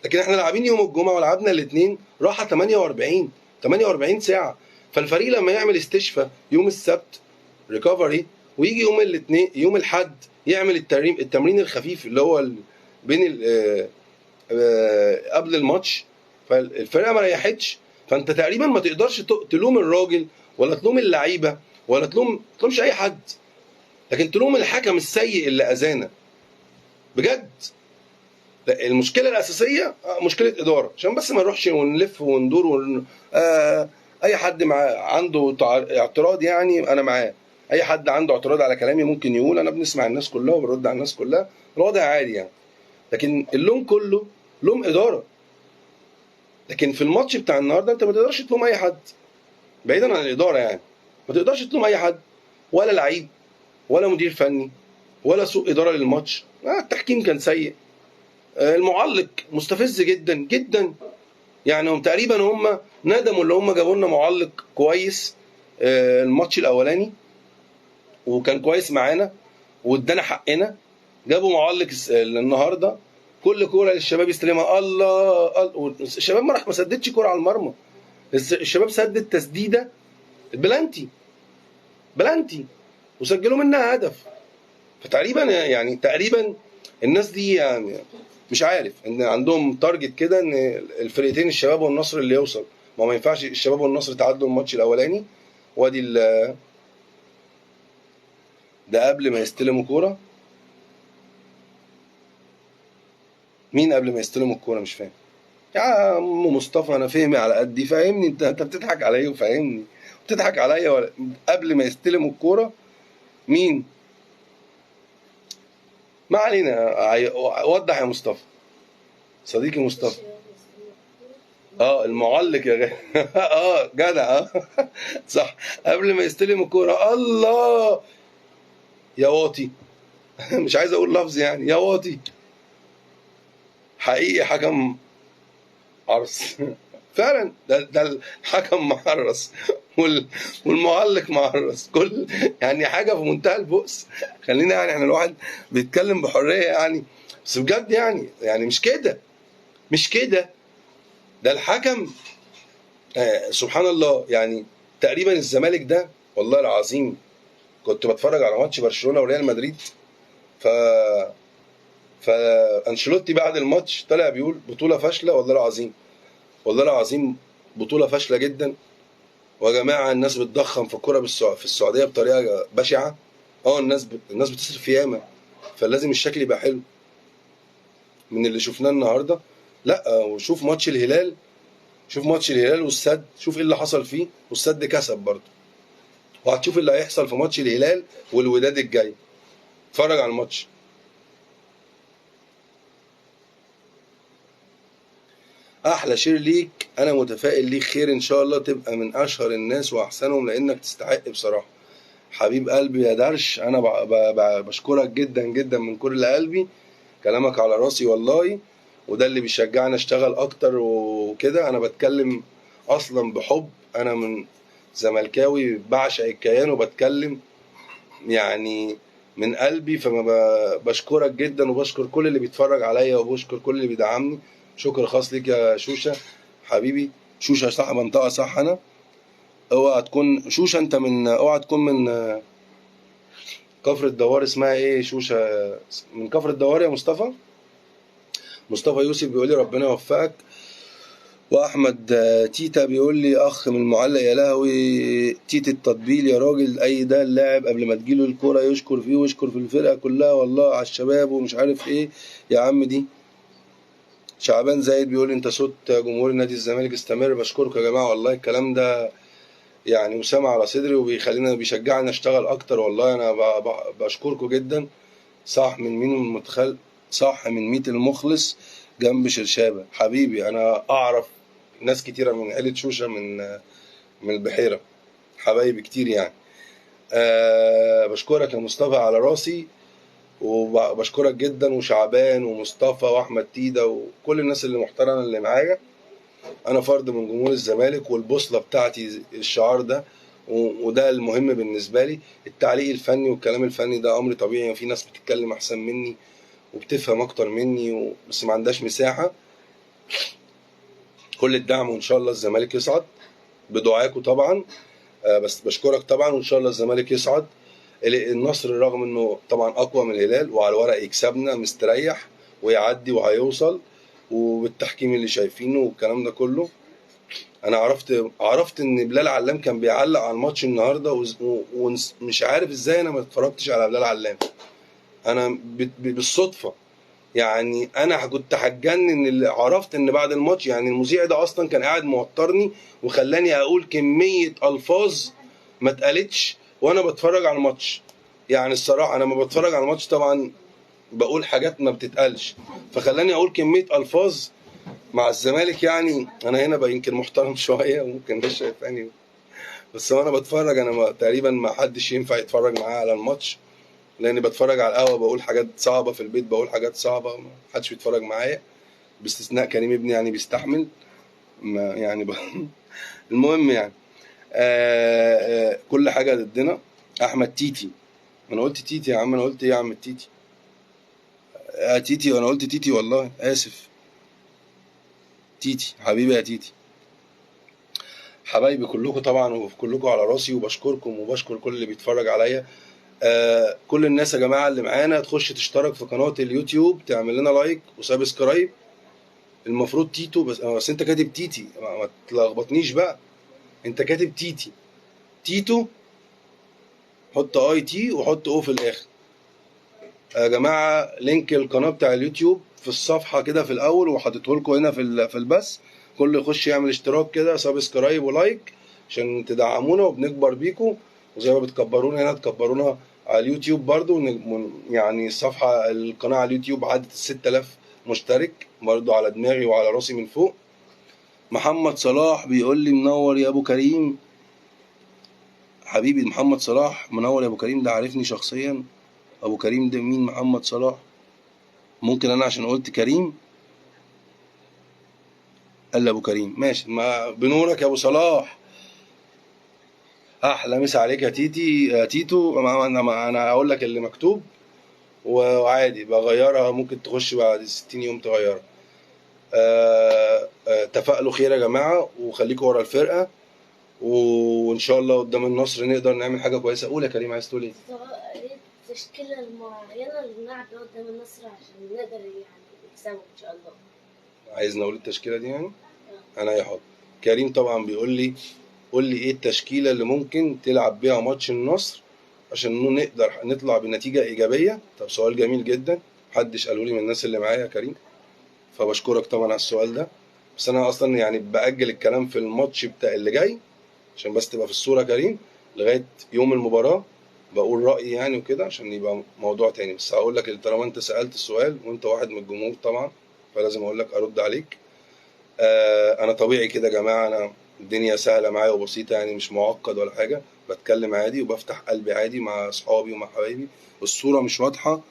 لكن احنا لاعبين يوم الجمعة ولعبنا الاثنين راحة 48 ساعة. فالفريق لما يعمل استشفاء يوم السبت recovery، ويجي يوم الاثنين يوم الاحد يعمل التمرين الخفيف اللي هو بين قبل الماتش، فالفرقه ما ريحتش. فانت تقريبا ما تقدرش تلوم الراجل ولا تلوم اللعيبة ولا تلوم، تلومش اي حد، لكن تلوم الحكم السيء اللي اذانا بجد. لا، المشكلة الاساسية مشكلة ادارة، عشان بس ما نروحش ونلف وندور اي حد مع عنده اعتراض، يعني انا معاه. اي حد عنده اعتراض على كلامي ممكن يقول، انا بنسمع الناس كلها وبنرد على الناس كلها، الوضع عادي يعني. لكن اللوم كله لوم ادارة. لكن في الماتش بتاع النهارده انت ما تقدرش تلوم اي حد، بعيدا عن الادارة يعني، ما تقدرش تلوم اي حد، ولا لعيب ولا مدير فني ولا سوء ادارة للماتش. التحكيم كان سيء، المعلق مستفز جدا جدا، يعني هم تقريبا هم ندموا اللي هم جابوا لنا معلق كويس الماتش الاولاني وكان كويس معانا وادانا حقنا. جابوا معلق النهارده كل كورة للشباب يستلمها، الله، الشباب ما راح ما سددش كورة على المرمى، الشباب سدد تسديده بلانتي بلانتي وسجلوا منها هدف. فتقريبا يعني تقريبا الناس دي يعني مش عارف ان عندهم target كده ان الفرقتين الشباب والنصر اللي يوصل، ما ينفعش الشباب والنصر تعادلوا الماتش الاولاني، وادي ده قبل ما يستلموا كورة. مين قبل ما يستلموا الكورة؟ مش فاهم يا عم مصطفى، انا فهمي على قدي، فاهمني انت بتضحك عليا وفاهمني بتضحك عليا ولا قبل ما يستلموا الكورة مين؟ ما علينا، وضح يا مصطفى صديقي مصطفى. المعلق يا غالي. جدع. صح، قبل ما يستلم الكورة، الله يا واطي. مش عايز اقول لفظ يعني، يا واطي حقيقي حكم عرس. فعلا ده الحكم معرس والمعلق معرس، كل يعني حاجة في منتهى البؤس. خلينا يعني احنا الواحد بيتكلم بحرية يعني، بس بجد يعني مش كده، مش كده. ده الحكم سبحان الله، يعني تقريبا الزمالك ده والله العظيم كنت بتفرج على ماتش برشلونة وريال مدريد، فانشيلوتي بعد الماتش طلع بيقول بطوله فاشلة، والله العظيم والله العظيم بطوله فاشلة جدا. ويا جماعة الناس بتضخم في الكورة في السعودية بطريقة بشعة. الناس بتصرف ياما، فلازم الشكل يبقى حلو. من اللي شفناه النهارده، لا وشوف ماتش الهلال، شوف ماتش الهلال والسد، شوف ايه اللي حصل فيه، والسد كسب برضه. وهتشوف اللي هيحصل في ماتش الهلال والوداد الجاي. اتفرج على الماتش. احلى share ليك، انا متفائل ليك خير ان شاء الله، تبقى من اشهر الناس واحسنهم لانك تستحق بصراحة. حبيب قلبي يا درش، انا بشكرك جدا جدا من كل قلبي، كلامك على راسي والله، وده اللي بيشجعني اشتغل اكتر وكده. انا بتكلم اصلا بحب، انا من زملكاوي بعشق الكيان وبتكلم يعني من قلبي، فما بشكرك جدا وبشكر كل اللي بيتفرج عليا وبشكر كل اللي بيدعمني. شكر خاص ليك يا شوشة حبيبي. شوشة صح، منطقة صح. انا اوعى تكون شوشة انت من، اوعى تكون من كفر الدوار، اسمها ايه شوشة؟ من كفر الدوار يا مصطفى. مصطفى يوسف بيقول لي ربنا يوفقك. واحمد تيتا بيقول لي اخ من المعلق، يا لهوي تيتا التطبيل يا راجل، اي ده اللاعب قبل ما تجيله الكورة يشكر فيه ويشكر في الفرقة كلها والله على الشباب ومش عارف ايه يا عم. دي شعبان زايد بيقول انت صوت جمهور نادي الزمالك، استمر. بشكركم يا جماعة والله، الكلام ده يعني وسام على صدري وبيخلينا بيشجعنا اشتغل اكتر والله. انا بشكركم جدا. صح من مين المدخل، صح من ميت المخلص جنب شرشابه حبيبي. انا اعرف ناس كتيرة من عيله شوشه من البحيرة، حبايبي كتير يعني. بشكرك يا مصطفى على راسي، وبشكرك جدا، وشعبان ومصطفى واحمد تيدا وكل الناس اللي محترمه اللي معايا. انا فرد من جمهور الزمالك، والبوصله بتاعتي الشعار ده، وده المهم بالنسبة لي. التعليق الفني والكلام الفني ده امر طبيعي، وفي ناس بتتكلم احسن مني وبتفهم اكتر مني بس ما عندهاش مساحة. كل الدعم، وان شاء الله الزمالك يصعد بدعاكم طبعا. بس بشكرك طبعا، وان شاء الله الزمالك يصعد. النصر رغم انه طبعا اقوى من الهلال وعلى الورق يكسبنا مستريح ويعدي وهيوصل، وبالتحكيم اللي شايفينه والكلام ده كله. انا عرفت ان بلال علام كان بيعلق على الماتش النهارده، ومش عارف ازاي انا ما اتفرجتش على بلال علام. انا بالصدفة يعني، انا كنت هتجنن اللي عرفت ان بعد الماتش، يعني المذيع ده اصلا كان قاعد موترني وخلاني اقول كمية الفاظ ما اتقالتش وانا بتفرج على الماتش. يعني الصراحة انا ما بتفرج على الماتش طبعا بقول حاجات ما بتتقالش، فخلاني اقول كمية الفاظ مع الزمالك. يعني انا هنا بقى يمكن محترم شوية وممكن مش شايفاني، بس وانا بتفرج انا تقريبا ما حدش ينفع يتفرج معايا على الماتش، لاني بتفرج على القهوة بقول حاجات صعبة، في البيت بقول حاجات صعبة، ما حدش بيتفرج معايا باستثناء كريم ابني، يعني بيستحمل ما يعني المهم يعني كل حاجة ضدنا. احمد تيتي، انا قلت تيتي يا عم، انا قلت ايه يا عم تيتي؟ تيتي، انا قلت تيتي والله اسف. تيتي حبيبي يا تيتي، حبايبي كلكم طبعا وكلكم على راسي، وبشكركم وبشكر كل اللي بيتفرج عليا. كل الناس يا جماعة اللي معانا تخش تشترك في قناة اليوتيوب، تعمل لنا like و subscribe. المفروض تيتو، بس انت كاتب تيتي، ما تلخبطنيش بقى، انت كاتب تيتي، تيتو حط I T وحط O في الاخر. يا جماعة link القناة بتاع اليوتيوب في الصفحة كده في الاول، وحاطته لكم هنا في البث، كله يخش يعمل اشتراك كده، subscribe و like عشان تدعمونا وبنكبر بيكم، وزي ما بتكبرونا هنا تكبرونا على اليوتيوب برضو. يعني الصفحة القناة على اليوتيوب عدت 6000 مشترك برضو، على دماغي وعلى راسي من فوق. محمد صلاح بيقول لي منور يا ابو كريم. حبيبي محمد صلاح منور يا ابو كريم، ده عارفني شخصيا. ابو كريم ده مين؟ محمد صلاح. ممكن انا عشان قلت كريم قال لي ابو كريم، ماشي، ما بنورك يا ابو صلاح. احلى مسا عليك يا تيتي، يا تيتو. انا هقول لك اللي مكتوب وعادي بغيرها، ممكن تخش بعد 60 يوم تغيرها. تفائلوا خير يا جماعة، وخليكوا ورا الفرقة، وان شاء الله قدام النصر نقدر نعمل حاجة كويسة. قول يا كريم، عايز تقول ايه؟ التشكيلة المعينة اللي نلعب بيها قدام النصر عشان نقدر يعني نكسبه ان شاء الله. عايز نقول التشكيلة دي يعني؟ انا يا حاضر. كريم طبعا بيقول لي قول لي ايه التشكيلة اللي ممكن تلعب بيها ماتش النصر عشان نقدر نطلع بنتيجة ايجابية. طب سؤال جميل جدا، محدش قاله لي من الناس اللي معايا يا كريم، فبشكرك طبعا على السؤال ده. بس انا اصلا يعني باجل الكلام في الماتش بتاع اللي جاي عشان بس تبقى في الصورة يا كريم، لغاية يوم المباراة بقول رايي يعني وكده، عشان يبقى موضوع تاني. بس هقول لك طالما انت سالت السؤال وانت واحد من الجمهور طبعا، فلازم اقول لك ارد عليك. انا طبيعي كده يا جماعة، انا الدنيا سهلة معايا وبسيطة يعني، مش معقد ولا حاجة، بتكلم عادي وبفتح قلبي عادي مع اصحابي ومع حبايبي. الصورة مش واضحة.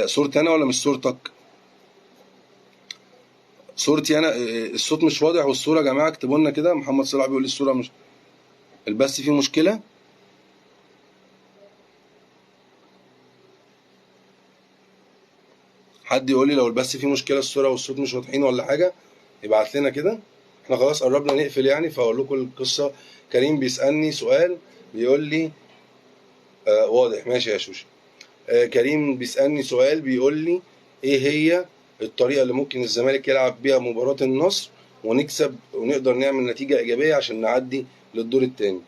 صورتي انا ولا مش صورتك؟ صورتي انا. الصوت مش واضح والصورة يا جماعة اكتبوا لنا كده. محمد صلاح بيقول لي الصورة مش، البث فيه مشكلة. حد يقول لي لو البث فيه مشكلة، الصورة والصوت مش واضحين ولا حاجة، يبعت لنا كده. احنا خلاص قربنا نقفل يعني، فاقول لكم القصة. كريم بيسالني سؤال بيقول لي واضح، ماشي يا شوشي. كريم بيسالني سؤال بيقول لي ايه هي الطريقة اللي ممكن الزمالك يلعب بيها مباراة النصر ونكسب ونقدر نعمل نتيجة ايجابية عشان نعدي للدور الثاني.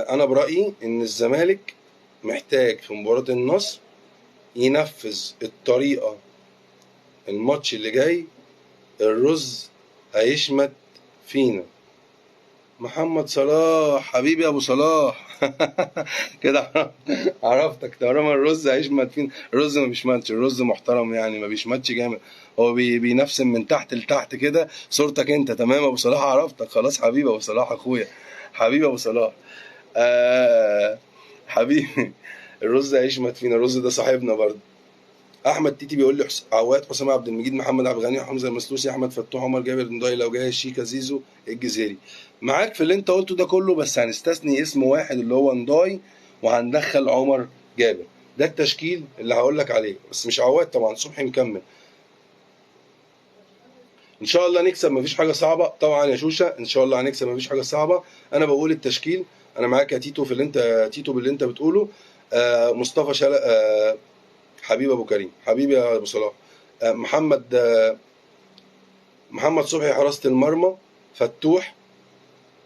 انا برايي ان الزمالك محتاج في مباراة النصر ينفذ الطريقة. الماتش اللي جاي الرز هيشمت فينا. محمد صلاح حبيبي يا ابو صلاح كده عرفتك. طالما الرز هيشمت فينا، الرز ما بيشمتش، الرز محترم يعني، ما بيشمتش جامد، هو بينفسن من تحت لتحت كده. صورتك انت تمام يا ابو صلاح، عرفتك خلاص حبيبي ابو صلاح، اخويا حبيبي ابو صلاح. حبيبي الرز هيشمت فينا، الرز ده صاحبنا برضه. احمد تيتي بيقول لي عواد، حسام عبد المجيد، محمد عبد الغني، حمزة المسلوسي، احمد فتوح، عمر جابر، نداي لو جاي، شيكا، زيزو، الجزيري. معاك في اللي انت قلته ده كله، بس هنستثني اسم واحد اللي هو نداي، وهندخل عمر جابر. ده التشكيل اللي هقول لك عليه، بس مش عواد طبعا، صبحي مكمل. ان شاء الله نكسب، مفيش حاجة صعبة طبعا يا شوشه، ان شاء الله هنكسب، مفيش حاجة صعبة. انا بقول التشكيل، انا معاك يا تيتو في اللي انت، تيتو باللي انت بتقوله. مصطفى شلق، حبيب ابو كريم، حبيبي يا ابو صلاح. محمد صبحي حراسة المرمى، فتوح،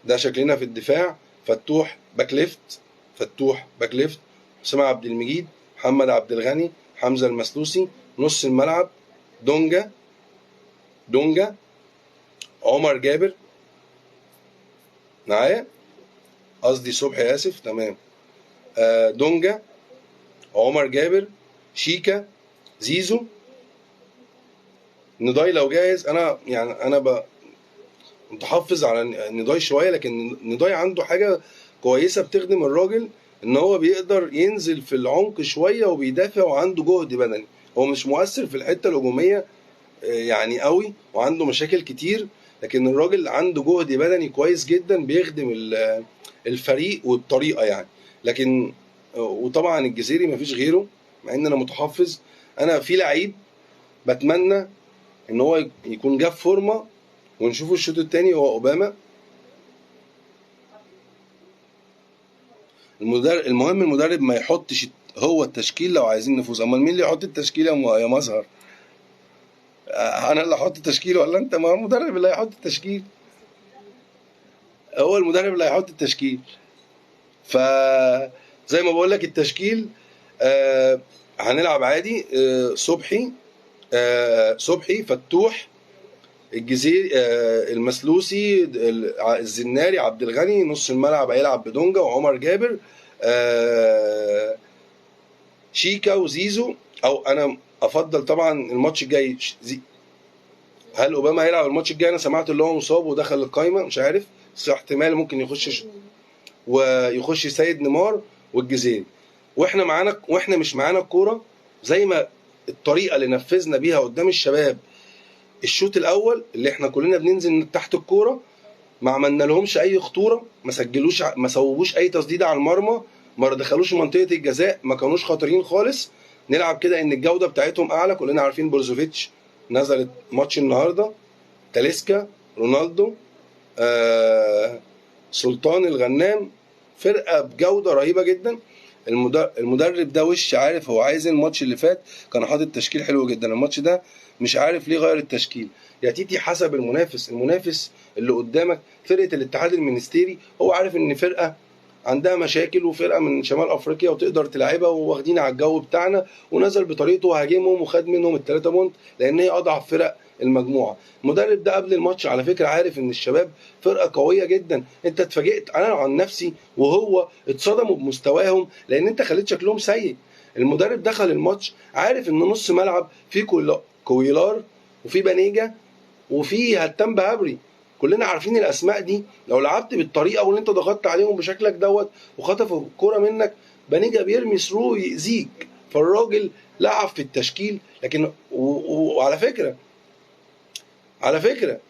ده شكلنا في الدفاع، فتوح back left، فتوح back left، حسام عبد المجيد، محمد عبد الغني، حمزة المسلوسي. نص الملعب دونجا، دونجا، عمر جابر معايا، قصدي صبحي، اسف، تمام. دونجا، عمر جابر، شيكا، زيزو، نداي لو جاهز. انا يعني انا متحفظ على نداي شوية، لكن نداي عنده حاجة كويسة بتخدم الراجل، ان هو بيقدر ينزل في العمق شوية وبيدافع وعنده جهد بدني. هو مش مؤثر في الحتة الهجومية يعني قوي وعنده مشاكل كتير، لكن الراجل عنده جهد بدني كويس جدا بيخدم الفريق وبطريقة يعني. لكن وطبعا الجزيري مفيش غيره، مع ان انا متحفظ. انا في لعيب بتمنى ان هو يكون جاب فورمه ونشوفه الشوط الثاني، هو اوباما. المهم المدرب ما يحطش هو التشكيل لو عايزين نفوز. امال مين اللي يحط التشكيل يا مظهر؟ انا اللي احط التشكيل ولا انت؟ ما هو المدرب اللي هيحط التشكيل، هو المدرب اللي هيحط التشكيل. ف زي ما بقول لك التشكيل هنلعب عادي، صبحي، صبحي، فتوح، الجزيري، المسلوسي، الزناري، عبد الغني. نص الملعب هيلعب بدونجا وعمر جابر، شيكا وزيزو. او انا افضل طبعا الماتش الجاي هل اوباما هيلعب الماتش الجاي؟ انا سمعت اللي هو مصاب ودخل القايمة، مش عارف، بس احتمال ممكن يخش ويخش سيد نيمار والجزيري. واحنا معانا، واحنا مش معانا الكورة، زي ما الطريقة اللي نفذنا بيها قدام الشباب الشوط الاول اللي احنا كلنا بننزل تحت الكورة، ما عملنا لهمش اي خطورة، ما سجلوش، ما صوبوش اي تسديده على المرمى، ما دخلوش منطقة الجزاء، ما كانوش خطيرين خالص. نلعب كده ان الجودة بتاعتهم اعلى، كلنا عارفين بروزوفيتش نزلت ماتش النهارده، تاليسكا، رونالدو، سلطان الغنام، فرقه بجوده رهيبة جدا. المدرب ده وش عارف هو عايز. الماتش اللي فات كان حاطط تشكيل حلو جدا، الماتش ده مش عارف ليه غير التشكيل. يا تيتي حسب المنافس، المنافس اللي قدامك فرقه الاتحاد المنستيري، هو عارف ان فرقه عندها مشاكل وفرقه من شمال افريقيا وتقدر تلعبها وواخدين على الجو بتاعنا، ونزل بطريقته وهاجمهم وخد منهم ال3 point لان هي اضعف فرق المجموعة. المدرب ده قبل الماتش على فكرة عارف ان الشباب فرقه قوية جدا. انت اتفاجئت، انا عن نفسي وهو اتصدموا بمستواهم لان انت خليت شكلهم سيء. المدرب دخل الماتش عارف ان نص ملعب فيه كويلار وفي بنيجا وفي هتان بهبري، كلنا عارفين الاسماء دي. لو لعبت بالطريقة واللي انت ضغطت عليهم بشكلك دوت وخطفوا الكورة منك، بنيجا بيرمي through يأذيك. فالراجل لعب في التشكيل. لكن وعلى فكرة، على فكرة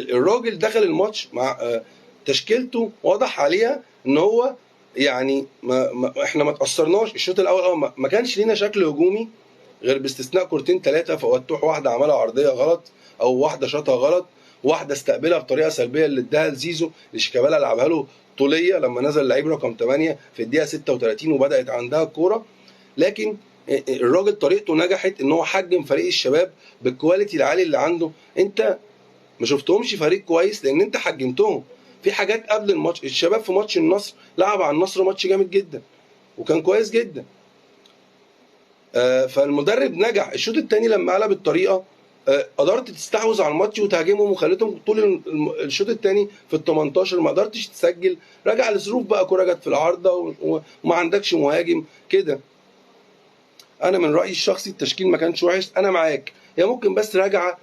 الراجل دخل الماتش مع تشكيلته واضح عليها ان هو يعني ما احنا ما تاثرناش الشوط الاول، ما كانش لينا شكل هجومي غير باستثناء كورتين 3 فوتوح، واحدة عملها عرضية غلط او واحدة شاطها غلط، واحدة استقبلها بطريقة سلبية اللي اداها لزيزو لشيكابالا لعبها له طوليه لما نزل لعيب رقم 8 في الدقيقة 36 وبدات عندها الكورة. لكن الراجل طريقته نجحت ان هو حجم فريق الشباب بال quality العالي اللي عنده. انت ما شفتهمش فريق كويس لان انت حجمتهم في حاجات قبل الماتش. الشباب في ماتش النصر لعب على النصر ماتش جامد جدا وكان كويس جدا، فالمدرب نجح. الشوط الثاني لما قلب الطريقة قدرت تستحوذ على الماتش وتهاجمهم وخليتهم طول الشوط الثاني في ال 18 ما قدرتش تسجل. رجع لظروف بقى، كورة جت في العارضة وما عندكش مهاجم كده. انا من رايي الشخصي التشكيل ما كانش وحش، انا معاك. هي ممكن بس راجعه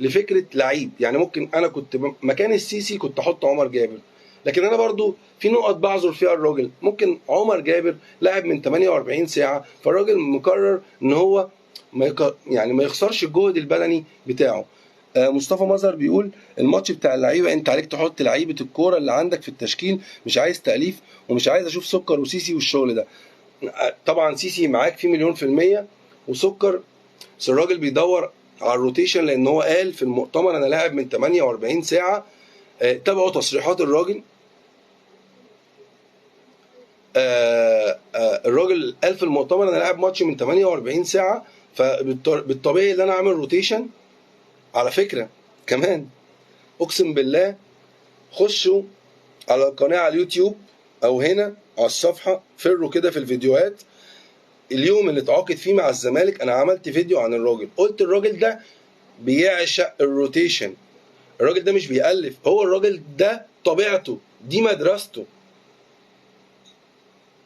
لفكرة لعيب، يعني ممكن انا كنت مكان السيسي كنت احط عمر جابر، لكن انا برضو في نقط بعذر فيها الراجل. ممكن عمر جابر لاعب من 48 ساعة، فالراجل مقرر ان هو ما يخسرش الجهد البدني بتاعه. مصطفى مظهر بيقول الماتش بتاع اللعيبة انت عليك تحط لعيبة الكورة اللي عندك في التشكيل، مش عايز تاليف ومش عايز اشوف سكر وسيسي والشغل ده. طبعا سيسي معاك في 1,000,000% وسكر، بس الراجل بيدور على ال rotation لان هو قال في المؤتمر انا لاعب من 48 ساعة. تابعوا تصريحات الراجل. الراجل قال في المؤتمر انا لاعب ماتش من 48 ساعة، فبالطبيعي ان انا اعمل rotation. على فكرة كمان اقسم بالله خشوا على القناة على اليوتيوب او هنا على الصفحة، فروا كده في الفيديوهات. اليوم اللي اتعاقد فيه مع الزمالك انا عملت فيديو عن الراجل، قلت الراجل ده بيعشق ال rotation، الراجل ده مش بيألف، هو الراجل ده طبيعته دي، مدرسته،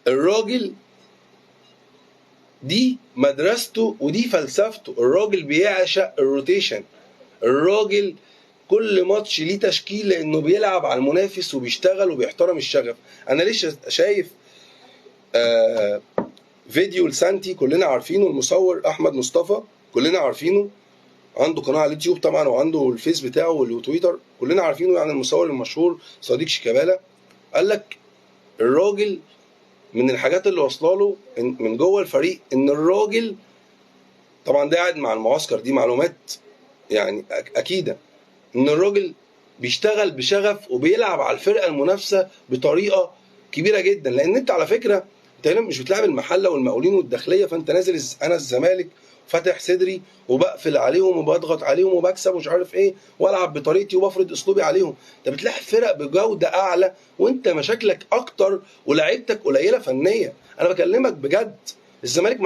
الراجل دي مدرسته ودي فلسفته. الراجل بيعشق ال rotation، الراجل كل ماتش ليه تشكيل لانه بيلعب على المنافس وبيشتغل وبيحترم الشغف. انا لسه شايف فيديو لسانتي، كلنا عارفينه، المصور احمد مصطفى كلنا عارفينه، عنده قناة على اليوتيوب طبعا وعنده الفيس بتاعه والتويتر، كلنا عارفينه، يعني المصور المشهور صديق شيكابالا. قال لك الراجل من الحاجات اللي واصله له من جوه الفريق ان الراجل طبعا ده قاعد مع المعسكر، دي معلومات يعني اكيدة، ان الراجل بيشتغل بشغف وبيلعب على الفرقة المنافسة بطريقة كبيرة جدا. لان انت على فكرة انت هنا مش بتلعب المحلة والمقاولين والداخليه، فانت نازل انا الزمالك فاتح صدري وبقفل عليهم وبضغط عليهم وبكسب ومش عارف ايه والعب بطريقتي وبفرض اسلوبي عليهم. انت بتلاعب فرق بجوده اعلى وانت مشاكلك اكتر ولاعيبتك قليله فنية. انا بكلمك بجد، الزمالك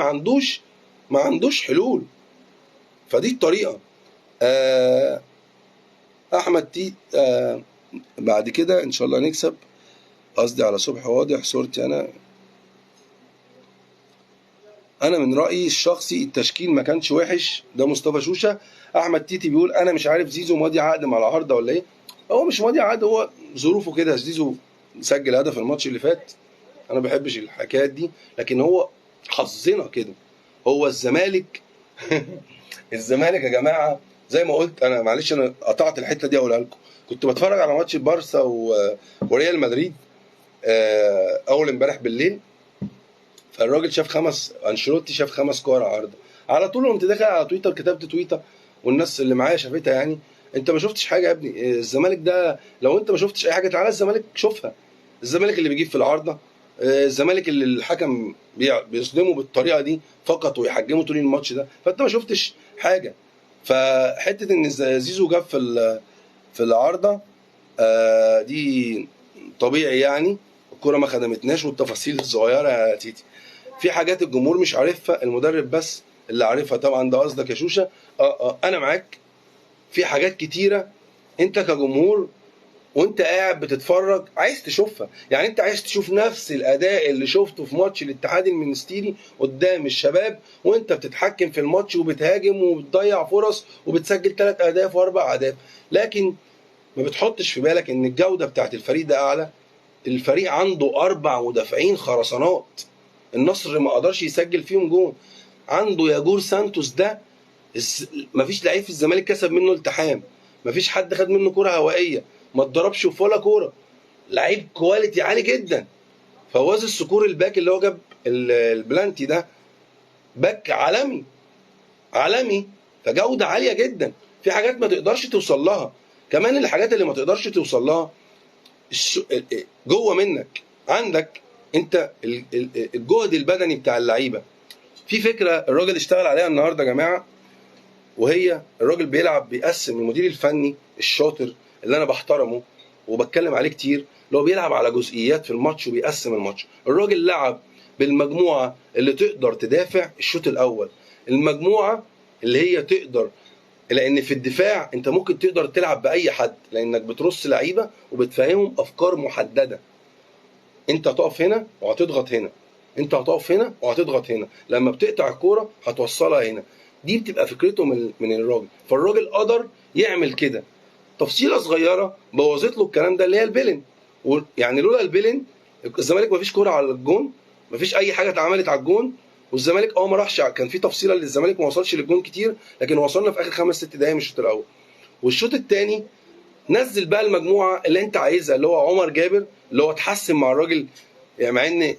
ما عندوش حلول، فدي الطريقة. احمد تي بعد كده ان شاء الله نكسب، قصدي على صبح واضح صورتي. انا من رايي الشخصي التشكيل ما كانش وحش، ده مصطفى شوشه. احمد تيتي بيقول انا مش عارف زيزو ماضي عقد مع العارضة ولا ايه. هو مش ماضي عقد، هو ظروفه كده. زيزو سجل هدف الماتش اللي فات، انا ما بحبش الحكايات دي، لكن هو حظنا كده. هو الزمالك الزمالك يا جماعة زي ما قلت، انا معلش انا قطعت الحتة دي اقولها لكم. كنت بتفرج على ماتش بارسا وريال مدريد اول امبارح بالليل، فالراجل شاف خمس، انشيلوتي شاف 5 كور عارضه على طول. قمت داخل على تويتر كتبت تويته والناس اللي معايا شافتها، يعني انت ما شفتش حاجة يا ابني. الزمالك ده لو انت ما شفتش اي حاجة تعالى الزمالك شوفها. الزمالك اللي بيجيب في العارضة، الزمالك اللي الحكم بيصدمه بالطريقة دي فقط ويحجمه طول الماتش ده، فانت ما شفتش حاجة. فحته ان زيزو جاب في العارضة دي طبيعي، يعني الكورة ما خدمتناش والتفاصيل الصغيرة يا تيتي. في حاجات الجمهور مش عارفها، المدرب بس اللي عارفها. طبعا ده قصدك يا شوشه. انا معاك في حاجات كتيرة انت كجمهور وانت قاعد بتتفرج عايز تشوفها. يعني انت عايز تشوف نفس الاداء اللي شفته في ماتش الاتحاد المنستيري قدام الشباب، وانت بتتحكم في الماتش وبتهاجم وبتضيع فرص وبتسجل 3 اهداف و4 اهداف، لكن ما بتحطش في بالك ان الجودة بتاعت الفريق ده اعلى. الفريق عنده 4 مدافعين خرسانات، النصر ما قدرش يسجل فيهم جون. عنده ياجور سانتوس ده مفيش لعيب في الزمالك كسب منه التحام، مفيش حد خد منه كرة هوائية، ما اتضربش في ولا كورة، لعيب quality عالي جدا. فواز السكور ال back اللي هو جاب البلانتي ده back عالمي عالمي، فجوده عالية جدا. في حاجات ما تقدرش توصل لها، كمان الحاجات اللي ما تقدرش توصل لها جوه منك، عندك انت الجهد البدني بتاع اللعيبة. في فكرة الراجل اشتغل عليها النهارده يا جماعة، وهي الراجل بيلعب بيقسم، المدير الفني الشاطر اللي انا بحترمه وبتكلم عليه كتير، اللي هو بيلعب على جزئيات في الماتش وبيقسم الماتش. الراجل لعب بالمجموعة اللي تقدر تدافع الشوط الاول، المجموعة اللي هي تقدر، لان في الدفاع انت ممكن تقدر تلعب باي حد، لانك بترص لعيبة وبتفهمهم افكار محددة. انت هتقف هنا وهتضغط هنا، انت هتقف هنا وهتضغط هنا، لما بتقطع الكورة هتوصلها هنا. دي بتبقى فكرته من الراجل، فالراجل قدر يعمل كده. تفصيله صغيرة بوظت له الكلام ده اللي هي البلن، يعني لولا البلن الزمالك مفيش كورة على الجون، مفيش اي حاجة اتعملت على الجون، والزمالك ما راحش. كان في تفصيله للزمالك ما وصلش للجون كتير، لكن وصلنا في اخر 5-6 دقايق من الشوط الاول. والشوط الثاني نزل بقى المجموعة اللي انت عايزها، اللي هو عمر جابر اللي هو اتحسن مع الراجل، يعني مع ان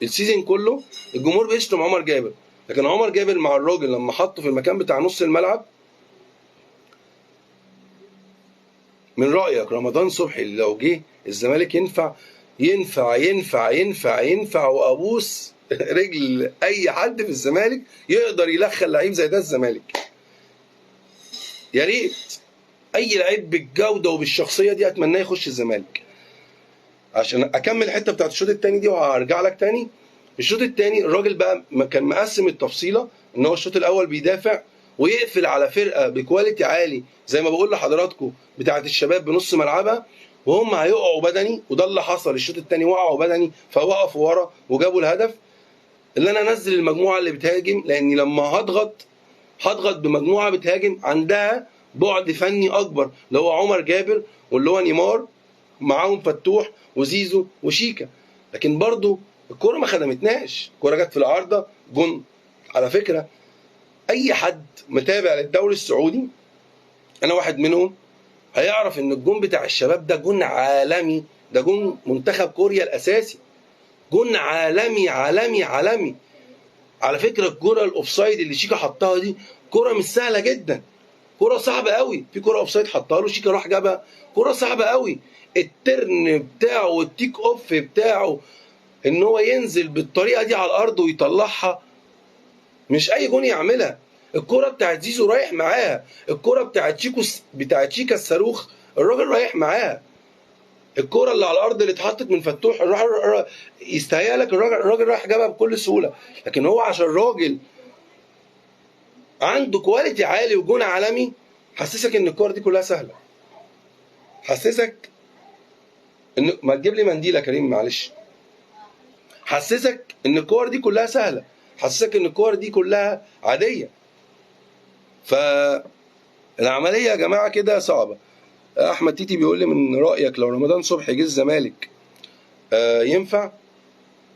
ال season كله الجمهور بيشتم عمر جابر، لكن عمر جابر مع الراجل لما حطه في المكان بتاع نص الملعب. من رايك رمضان صبحي لو جه الزمالك ينفع ينفع ينفع ينفع ينفع وابوس رجل اي حد في الزمالك يقدر يدخل لعيب زي ده الزمالك؟ يا ريت. اي لعيب بالجودة وبالشخصيه دي اتمناه يخش الزمالك. عشان اكمل الحتة بتاعت الشوط الثاني دي وهرجع لك تاني. الشوط الثاني الراجل بقى كان مقسم التفصيله، ان هو الشوط الاول بيدافع ويقفل على فرقه ب quality عالي زي ما بقول لحضراتكم بتاعت الشباب بنص ملعبها، وهم هيقعوا بدني، وده اللي حصل. الشوط الثاني وقعوا بدني فوقفوا ورا وجابوا الهدف. اللي انا انزل المجموعة اللي بتهاجم، لاني لما هضغط بمجموعه بتهاجم عندها بعد فني اكبر، اللي هو عمر جابر واللي هو نيمار، معاهم فتوح وزيزو وشيكا. لكن برضو الكورة ما خدمتناش، الكورة جت في العارضة جون. على فكرة اي حد متابع للدوري السعودي، انا واحد منهم، هيعرف ان الجون بتاع الشباب ده جون عالمي، ده جون منتخب كوريا الاساسي، جون عالمي عالمي عالمي. على فكرة الكورة ال offside اللي شيكا حطها دي كورة مش سهلة جدا، كورة صعبة قوي. في كورة offside حطها له شيكا راح جابها، كورة صعبة قوي. ال turn بتاعه وال take off بتاعه ان هو ينزل بالطريقة دي على الارض ويطلعها، مش اي جون يعملها. الكورة بتاعت زيزو رايح معاها، الكورة بتاعت شيكو بتاعت شيكا الصاروخ الراجل رايح معاها، الكورة اللي على الارض اللي اتحطت من فتوح الراجل يستهيأ لك الراجل رايح جابها بكل سهولة. لكن هو عشان الراجل عنده quality عالي وجون عالمي، حسسك ان الكورة دي كلها سهلة، حسسك ان ما تجيب لي منديل يا كريم معلش، حسسك ان الكور دي كلها سهلة، حسسك ان الكور دي كلها عادية. فالعملية يا جماعة كده صعبة. احمد تيتي بيقول لي من رايك لو رمضان صبحي جه الزمالك ينفع؟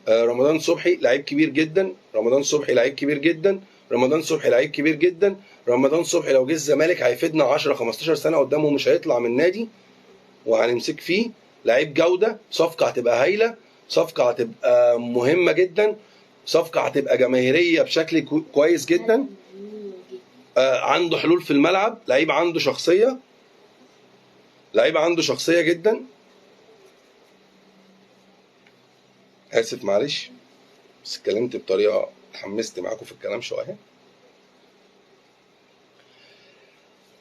رمضان صبحي لعيب كبير جدا، رمضان صبحي لعيب كبير جدا، رمضان صبحي لعيب كبير جدا. رمضان صبحي لو جه الزمالك هيفيدنا 10 15 سنة قدامه، مش هيطلع من النادي وهنمسك فيه. لعيب جوده، صفقة هتبقى هايلة، صفقة هتبقى مهمة جدا، صفقة هتبقى جماهيرية بشكل كويس جدا. عنده حلول في الملعب، لعيب عنده شخصية، لعيب عنده شخصية جدا. اسف معلش بس اتكلمت بطريقة اتحمست معاكم في الكلام شوية.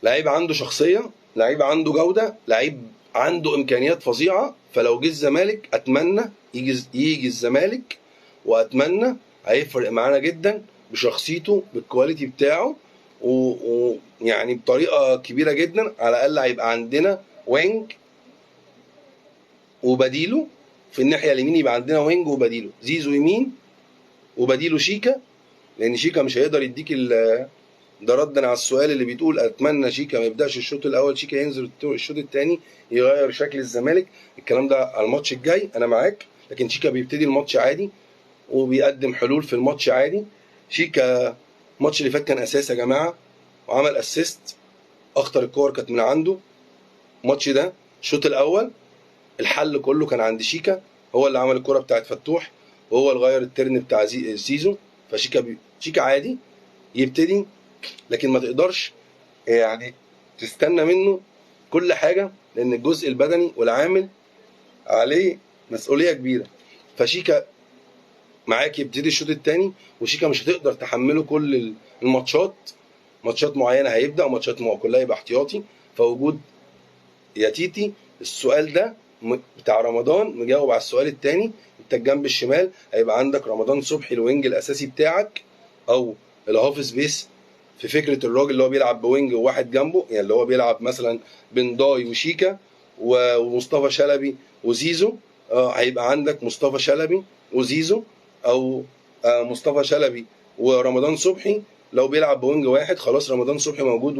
لعيب عنده شخصية، لعيب عنده جوده، لعيب عنده امكانيات فظيعة. فلو جه الزمالك اتمنى يجي الزمالك، واتمنى هيفرق معانا جدا بشخصيته بالكواليتي بتاعه، ويعني بطريقة كبيرة جدا. على الاقل هيبقى عندنا wing وبديله في الناحية اليمين، يبقى عندنا wing وبديله زيزو يمين وبديله شيكا، لان شيكا مش هيقدر يديك ده. ردا على السؤال اللي بتقول اتمنى شيكا ما يبداش الشوط الاول، شيكا ينزل الشوط الثاني يغير شكل الزمالك. الكلام ده على الماتش الجاي انا معاك، لكن شيكا بيبتدي الماتش عادي وبيقدم حلول في الماتش عادي. شيكا الماتش اللي فات كان اساس يا جماعة، وعمل assist، اخطر الكور كانت من عنده. الماتش ده الشوط الاول الحل كله كان عند شيكا، هو اللي عمل الكره بتاعت فتوح وهو اللي غير ال turn بتاع زيزو. فشيكا شيكا عادي يبتدي، لكن ما تقدرش يعني تستنى منه كل حاجة، لان الجزء البدني والعامل عليه مسؤولية كبيرة. فشيكا معاك يبتدي الشوط الثاني، وشيكا مش هتقدر تحمله كل الماتشات، ماتشات معينة هيبدا وماتشات كلها يبقى احتياطي. فوجود يا تيتي السؤال ده بتاع رمضان مجاوب على السؤال الثاني. انت الجنب الشمال هيبقى عندك رمضان صبحي ال wing الاساسي بتاعك، او ال half space في فكرة الراجل اللي هو بيلعب ب wing وواحد جنبه، يعني اللي هو بيلعب مثلا بنداي وشيكا ومصطفى شلبي وزيزو. هيبقى عندك مصطفى شلبي وزيزو، او مصطفى شلبي ورمضان صبحي. لو بيلعب ب wing واحد خلاص رمضان صبحي موجود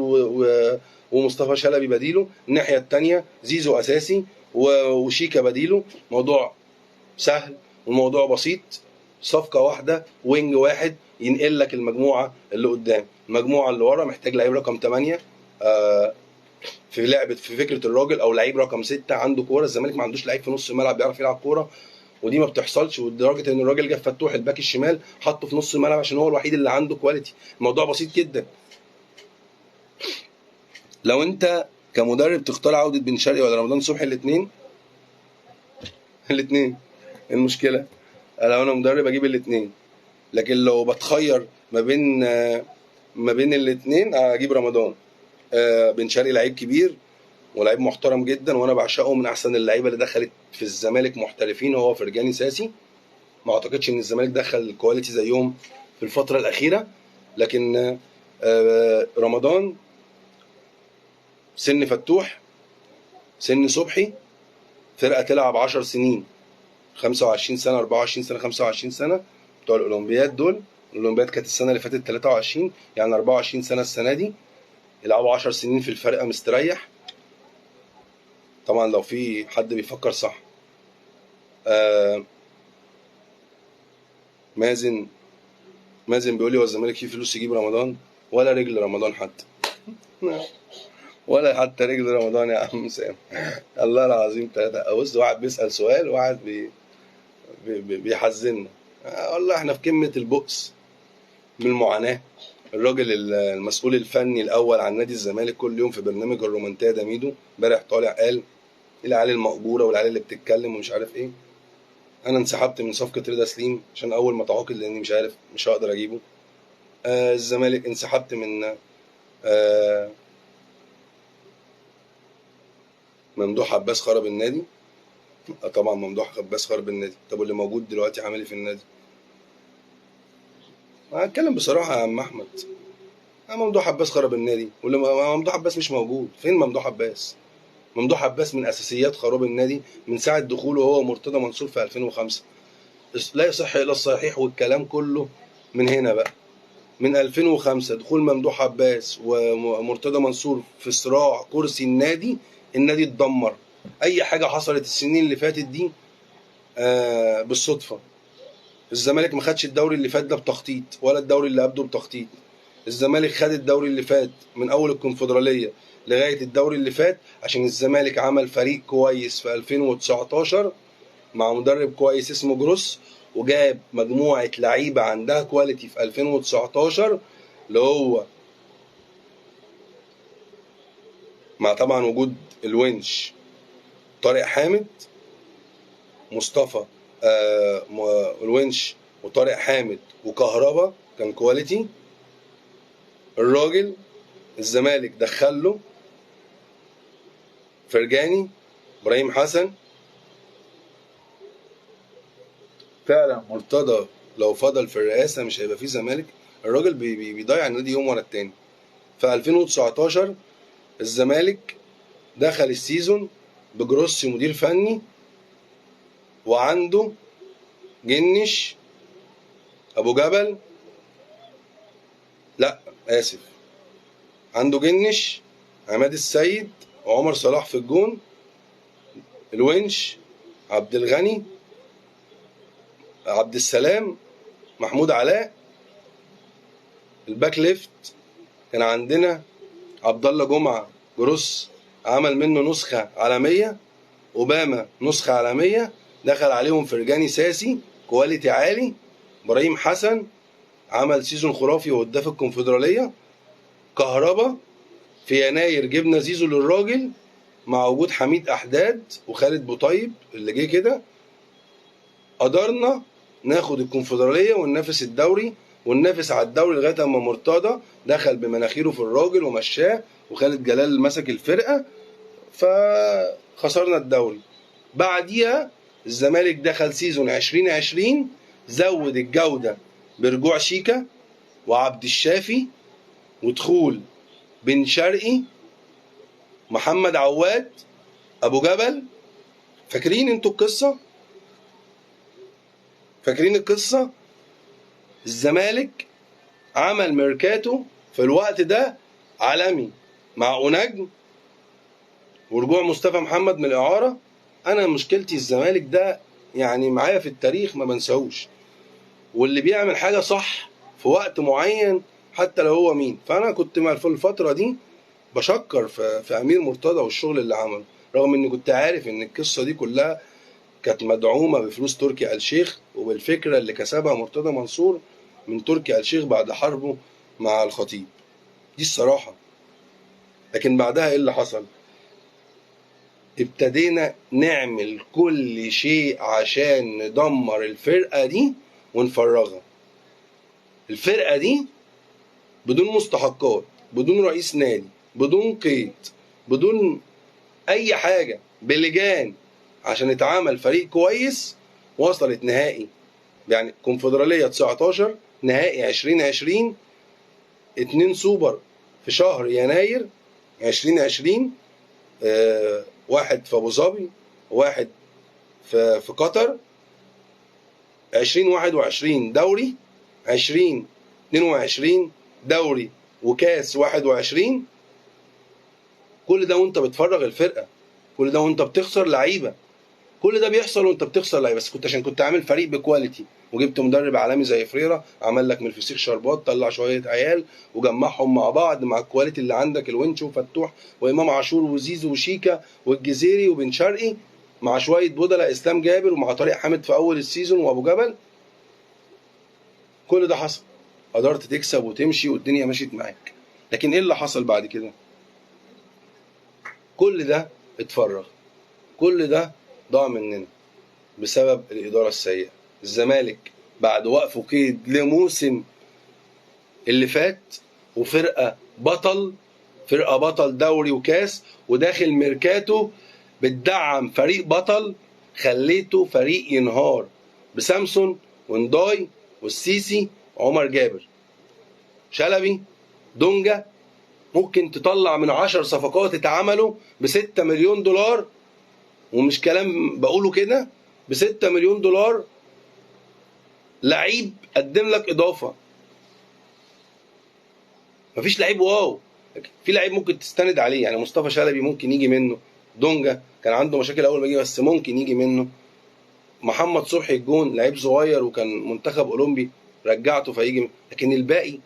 ومصطفى شلبي بديله. الناحية الثانية زيزو اساسي وشيكا بديله. موضوع سهل والموضوع بسيط، صفقة واحدة wing واحد ينقل لك المجموعة اللي قدام. المجموعة اللي ورا محتاج لعيب رقم 8 في لعبه في فكرة الراجل، او لعيب رقم 6 عنده كورة. الزمالك ما عندوش لعيب في نص الملعب بيعرف يلعب كورة، ودي ما بتحصلش. ولدرجه ان الراجل جاب فتوح ال back الشمال حطه في نص الملعب عشان هو الوحيد اللي عنده quality. الموضوع بسيط جدا. لو انت كمدرب تختار عوده بن شرقي ولا رمضان صبحي؟ الاثنين. الاثنين. المشكلة لو انا مدرب اجيب الاثنين، لكن لو بتخير ما بين الاثنين اجيب رمضان. بن شرقي لعيب كبير، ولاعيب محترم جدا وانا بعشقه، من احسن اللعيبة اللي دخلت في الزمالك محترفين هو فرجاني ساسي. ما اعتقدش ان الزمالك دخل quality زيهم في الفترة الاخيرة. لكن رمضان، سن فتوح، سن صبحي، فرقه تلعب 10 سنين، 25 سنة، 24 سنة، 25 سنة، بتوع الاولمبياد دول. الاولمبياد كانت السنة اللي فاتت 23، يعني 24 سنة السنة دي، يلعبوا 10 سنين في الفرقة مستريح. طبعا لو في حد بيفكر صح. مازن بيقول لي هو الزمالك فيه فلوس يجيب رمضان؟ ولا رجل رمضان حتى ولا حتى رجل رمضان يا عم سام. الله العظيم ثلاثة. بص، واحد بيسأل سؤال وواحد بيحزننا. والله احنا في قمة البؤس من المعاناة. الراجل المسؤول الفني الأول عن نادي الزمالك كل يوم في برنامج الرومانتادا ميدو امبارح طالع قال العيال المقبورة والعيال اللي بتتكلم ومش عارف ايه. انا انسحبت من صفقة رضا سليم عشان اول ما تعاقد لاني مش عارف مش هقدر اجيبه. الزمالك انسحبت من ممدوح عباس خرب النادي. طبعا ممدوح عباس خرب النادي. طب واللي موجود دلوقتي عامل ايه في النادي؟ هتكلم بصراحة يا عم احمد، ممدوح عباس خرب النادي، واللي ممدوح عباس مش موجود. فين ممدوح عباس؟ ممدوح عباس من اساسيات خراب النادي من ساعة دخوله هو مرتضى منصور في 2005. لا يصح الا الصحيح، والكلام كله من هنا بقى، من 2005 دخول ممدوح عباس ومرتضى منصور في صراع كرسي النادي، النادي اتدمر. اي حاجة حصلت السنين اللي فاتت دي بالصدفة. الزمالك ما خدش الدوري اللي فات ده بتخطيط، ولا الدوري اللي قبله بتخطيط. الزمالك خد الدوري اللي فات من اول الكونفدراليه لغاية الدوري اللي فات عشان الزمالك عمل فريق كويس في 2019 مع مدرب كويس اسمه جروس، وجاب مجموعة لعيبة عندها quality في 2019 اللي هو مع طبعا وجود الونش، طارق حامد، مصطفى الونش وطارق حامد وكهربا، كان quality. الراجل الزمالك دخله فرجاني، ابراهيم حسن. فعلا مرتضى لو فضل في الرئاسة مش هيبقى فيه زمالك. الراجل بيضيع النادي يوم ورا التاني. في 2019 الزمالك دخل ال season بجروسي مدير فني، وعنده جنش، ابو جبل، لا اسف، عنده جنش، عماد السيد، وعمر صلاح في الجون، الونش، عبد الغني، عبد السلام، محمود علاء. ال back left كان عندنا عبد الله جمعه، جروس عمل منه نسخه عالمية، اوباما نسخه عالمية، دخل عليهم فرجاني ساسي quality عالي، ابراهيم حسن عمل season خرافي وهداف الكونفدراليه، كهربا. في يناير جبنا زيزو للراجل مع وجود حميد احداد وخالد بوطيب اللي جه كده، قدرنا ناخد الكونفدراليه وننافس الدوري وننافس على الدوري لغاية اما مرتضى دخل بمناخيره في الراجل ومشاه، وخالد جلال مسك الفرقة، فخسرنا الدوري. بعديها الزمالك دخل season 2020، زود الجودة برجوع شيكا وعبد الشافي ودخول بن شرقي، محمد عواد، ابو جبل. فاكرين انتوا القصة؟ فاكرين القصة؟ الزمالك عمل ميركاتو في الوقت ده عالمي مع اوناجم ورجوع مصطفى محمد من الاعارة. انا مشكلتي الزمالك ده يعني معايا في التاريخ ما بنساهوش، واللي بيعمل حاجة صح في وقت معين حتى لو هو مين. فانا كنت في الفترة دي بشكر في امير مرتضى والشغل اللي عمله، رغم اني كنت عارف ان القصة دي كلها كانت مدعومة بفلوس تركي آل الشيخ وبالفكره اللي كسبها مرتضى منصور من تركي آل الشيخ بعد حربه مع الخطيب دي الصراحة. لكن بعدها ايه اللي حصل؟ ابتدينا نعمل كل شيء عشان ندمر الفرقة دي ونفرغها. الفرقة دي بدون مستحقات، بدون رئيس نادي، بدون قيد، بدون اي حاجة، بلجان عشان اتعمل فريق كويس. وصلت نهائي يعني كونفدراليه 19، نهائي 2020، 2 سوبر في شهر يناير 2020، واحد في ابو ظبي، واحد في قطر. 2021 دوري، 2022 دوري وكاس 21. كل ده وانت بتفرغ الفرقة، كل ده وانت بتخسر لعيبة، كل ده بيحصل وانت بتخسر لعيبة، بس كنت عشان كنت عامل فريق ب quality وجبت مدرب عالمي زي فريرة، عمل لك من الفسيخ شربات، طلع شوية عيال وجمعهم مع بعض مع ال quality اللي عندك، الونش وفتوح وامام عاشور وزيزو وشيكا والجزيري وبن شرقي، مع شوية بدلاء اسلام جابر ومع طارق حامد في اول ال season وابو جبل. كل ده حصل، قدرت تكسب وتمشي والدنيا مشيت معاك. لكن ايه اللي حصل بعد كده؟ كل ده اتفرغ، كل ده ضاع مننا بسبب الإدارة السيئة. الزمالك بعد وقفه قيد لموسم اللي فات، وفرقة بطل، فرقة بطل دوري وكاس، وداخل ميركاتو بتدعم فريق بطل، خليته فريق ينهار بسامسون ونداي والسيسي عمر جابر شلبي دونجا. ممكن تطلع من 10 صفقات اتعملوا ب6 مليون دولار، ومش كلام بقوله كده، ب6 مليون دولار لعيب قدم لك اضافه. مفيش لعيب wow، في لعيب ممكن تستند عليه، يعني مصطفى شلبي ممكن يجي منه، دونجا كان عنده مشاكل اول ما جه بس ممكن يجي منه، محمد صبحي الجون لعيب صغير وكان منتخب اولمبي رجعته فيجي منه. لكن الباقي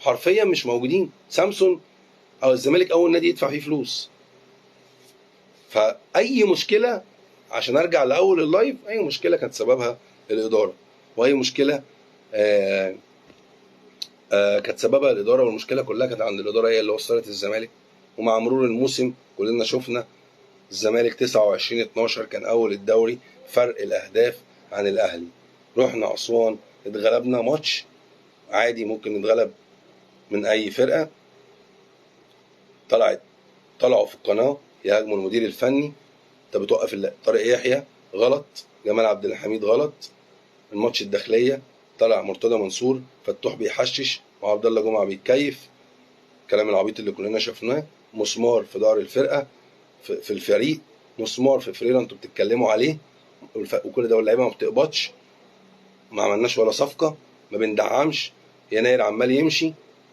حرفيا مش موجودين. سامسون او الزمالك اول نادي يدفع فيه فلوس. فاي مشكلة، عشان ارجع لاول ال live، اي مشكلة كانت سببها الادارة، واي مشكلة كانت سببها الادارة، والمشكلة كلها كانت عند الادارة، هي اللي وصلت الزمالك. ومع مرور الموسم كلنا شفنا الزمالك 29-12 كان اول الدوري، فرق الاهداف عن الاهلي. رحنا اسوان اتغلبنا ماتش عادي ممكن نتغلب من اي فرقه، طلعوا في القناة يهاجموا المدير الفني، انت بتوقف طارق يحيى غلط، جمال عبد الحميد غلط. الماتش الداخلية طلع مرتضى منصور، فتوح بيحشش وعبد الله جمعه بيتكيف، الكلام العبيط اللي كلنا شفناه. مسمار في دار الفرقة، في الفريق، مسمار في فريرة انتوا بتتكلموا عليه، وكل ده واللعيبة ما بتقبضش، ما عملناش ولا صفقة، ما بندعمش، يناير عمال يمشي،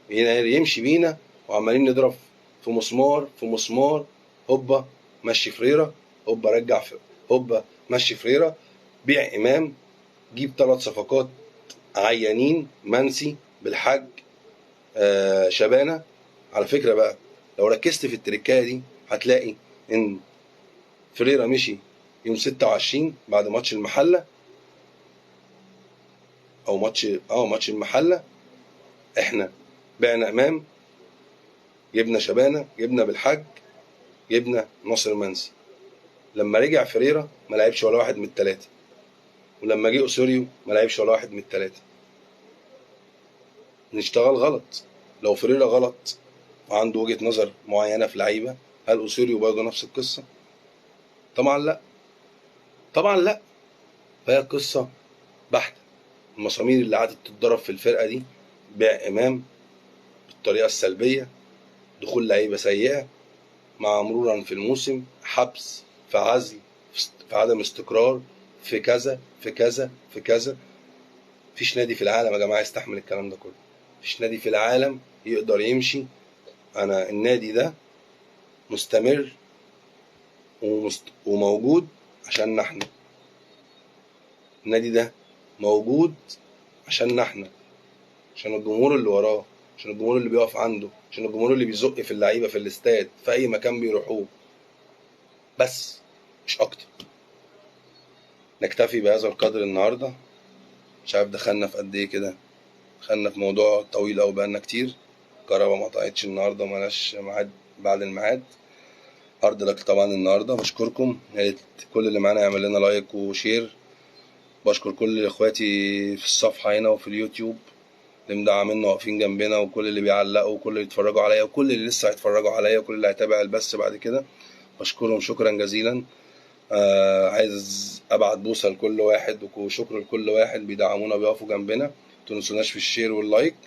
يناير يمشي بينا، وعمالين نضرب في مسمار في مسمار. هوبا مشي فريرة، هوبا رجع هوبا مشي فريرة، بيع امام، جيب 3 صفقات عيانين، منسي بالحج شبانه. على فكرة بقى لو ركزت في التركايه دي هتلاقي ان فريرة مشي يوم 26 بعد ماتش المحلة، او ماتش ماتش المحلة. احنا بعنا امام، جبنا شبانه، جبنا بالحج، جبنا ناصر منسي. لما رجع فريرة ما لعبش ولا واحد من الثلاثة، ولما جه اوسوريو ما لعبش ولا واحد من الثلاثة. نشتغل غلط. لو فريرة غلط وعنده وجهه نظر معينة في لعيبة، هل اوسوريو برضه نفس القصة؟ طبعا لا، طبعا لا. فهي قصة بحته. المسامير اللي قعدت تتضرب في الفرقة دي، بيع امام بالطريقة السلبية، دخول لعيبة سيئه مع مرورا في الموسم، حبس في عزل، في عدم استقرار، في كذا في كذا في كذا. مفيش نادي في العالم يا جماعة يستحمل الكلام ده كله، مفيش نادي في العالم يقدر يمشي. انا النادي ده مستمر وموجود عشان احنا، النادي ده موجود عشان احنا، عشان الجمهور اللي وراه، عشان الجمهور اللي بيقف عنده، عشان الجمهور اللي بيزق في اللعيبة في الاستاد في اي مكان بيروحوه، بس مش اكتر. نكتفي بهذا القدر النهارده. مش عارف دخلنا في قد ايه كده، دخلنا في موضوع طويل أوي بقالنا كتير. الكهرباء ما قطعتش النهارده، مالهاش ميعاد بعد الميعاد. hard luck طبعا النهارده. بشكركم، يا ريت كل اللي معانا يعمل لنا like و share. بشكر كل اخواتي في الصفحة هنا وفي اليوتيوب اللي مدعمينا واقفين جنبنا، وكل اللي بيعلقوا، وكل اللي يتفرجوا عليا، وكل اللي لسه هيتفرجوا عليا، وكل اللي هيتابع البث بعد كده. بشكرهم شكرا جزيلا. عايز ابعت بوسه لكل واحد وشكر لكل واحد بيدعمونا بيقفوا جنبنا. متنسوناش في ال share وال like.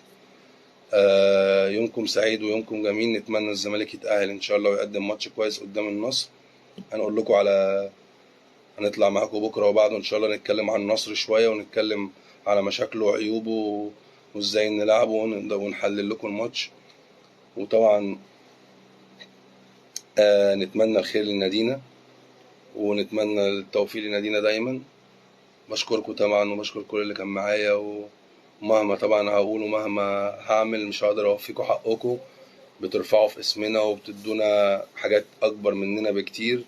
يومكم سعيد ويومكم جميل. نتمنى الزمالك يتأهل ان شاء الله ويقدم ماتش كويس قدام النصر. هنقول لكم على هنطلع معاكم بكره وبعده ان شاء الله، نتكلم عن النصر شوية ونتكلم على مشاكله وعيوبه وازاي نلعبه ونحلل لكم الماتش. وطبعا نتمنى الخير لنادينا ونتمنى التوفيق لنادينا دايما. بشكركم طبعا وبشكر كل اللي كان معايا، ومهما طبعا هقول ومهما هعمل مش هقدر اوفيكم حقكم. بترفعوا في اسمنا وبتدونا حاجات اكبر مننا بكتير،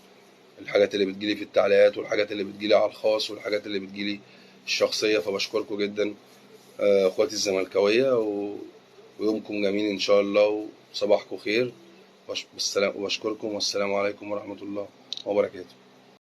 الحاجات اللي بتجيلي في التعليقات والحاجات اللي بتجيلي على الخاص والحاجات اللي بتجيلي الشخصية. فبشكركم جدا اخواتي الزملكاوية، ويومكم جميل ان شاء الله وصباحكم خير. وبشكركم والسلام عليكم ورحمة الله وبركاته.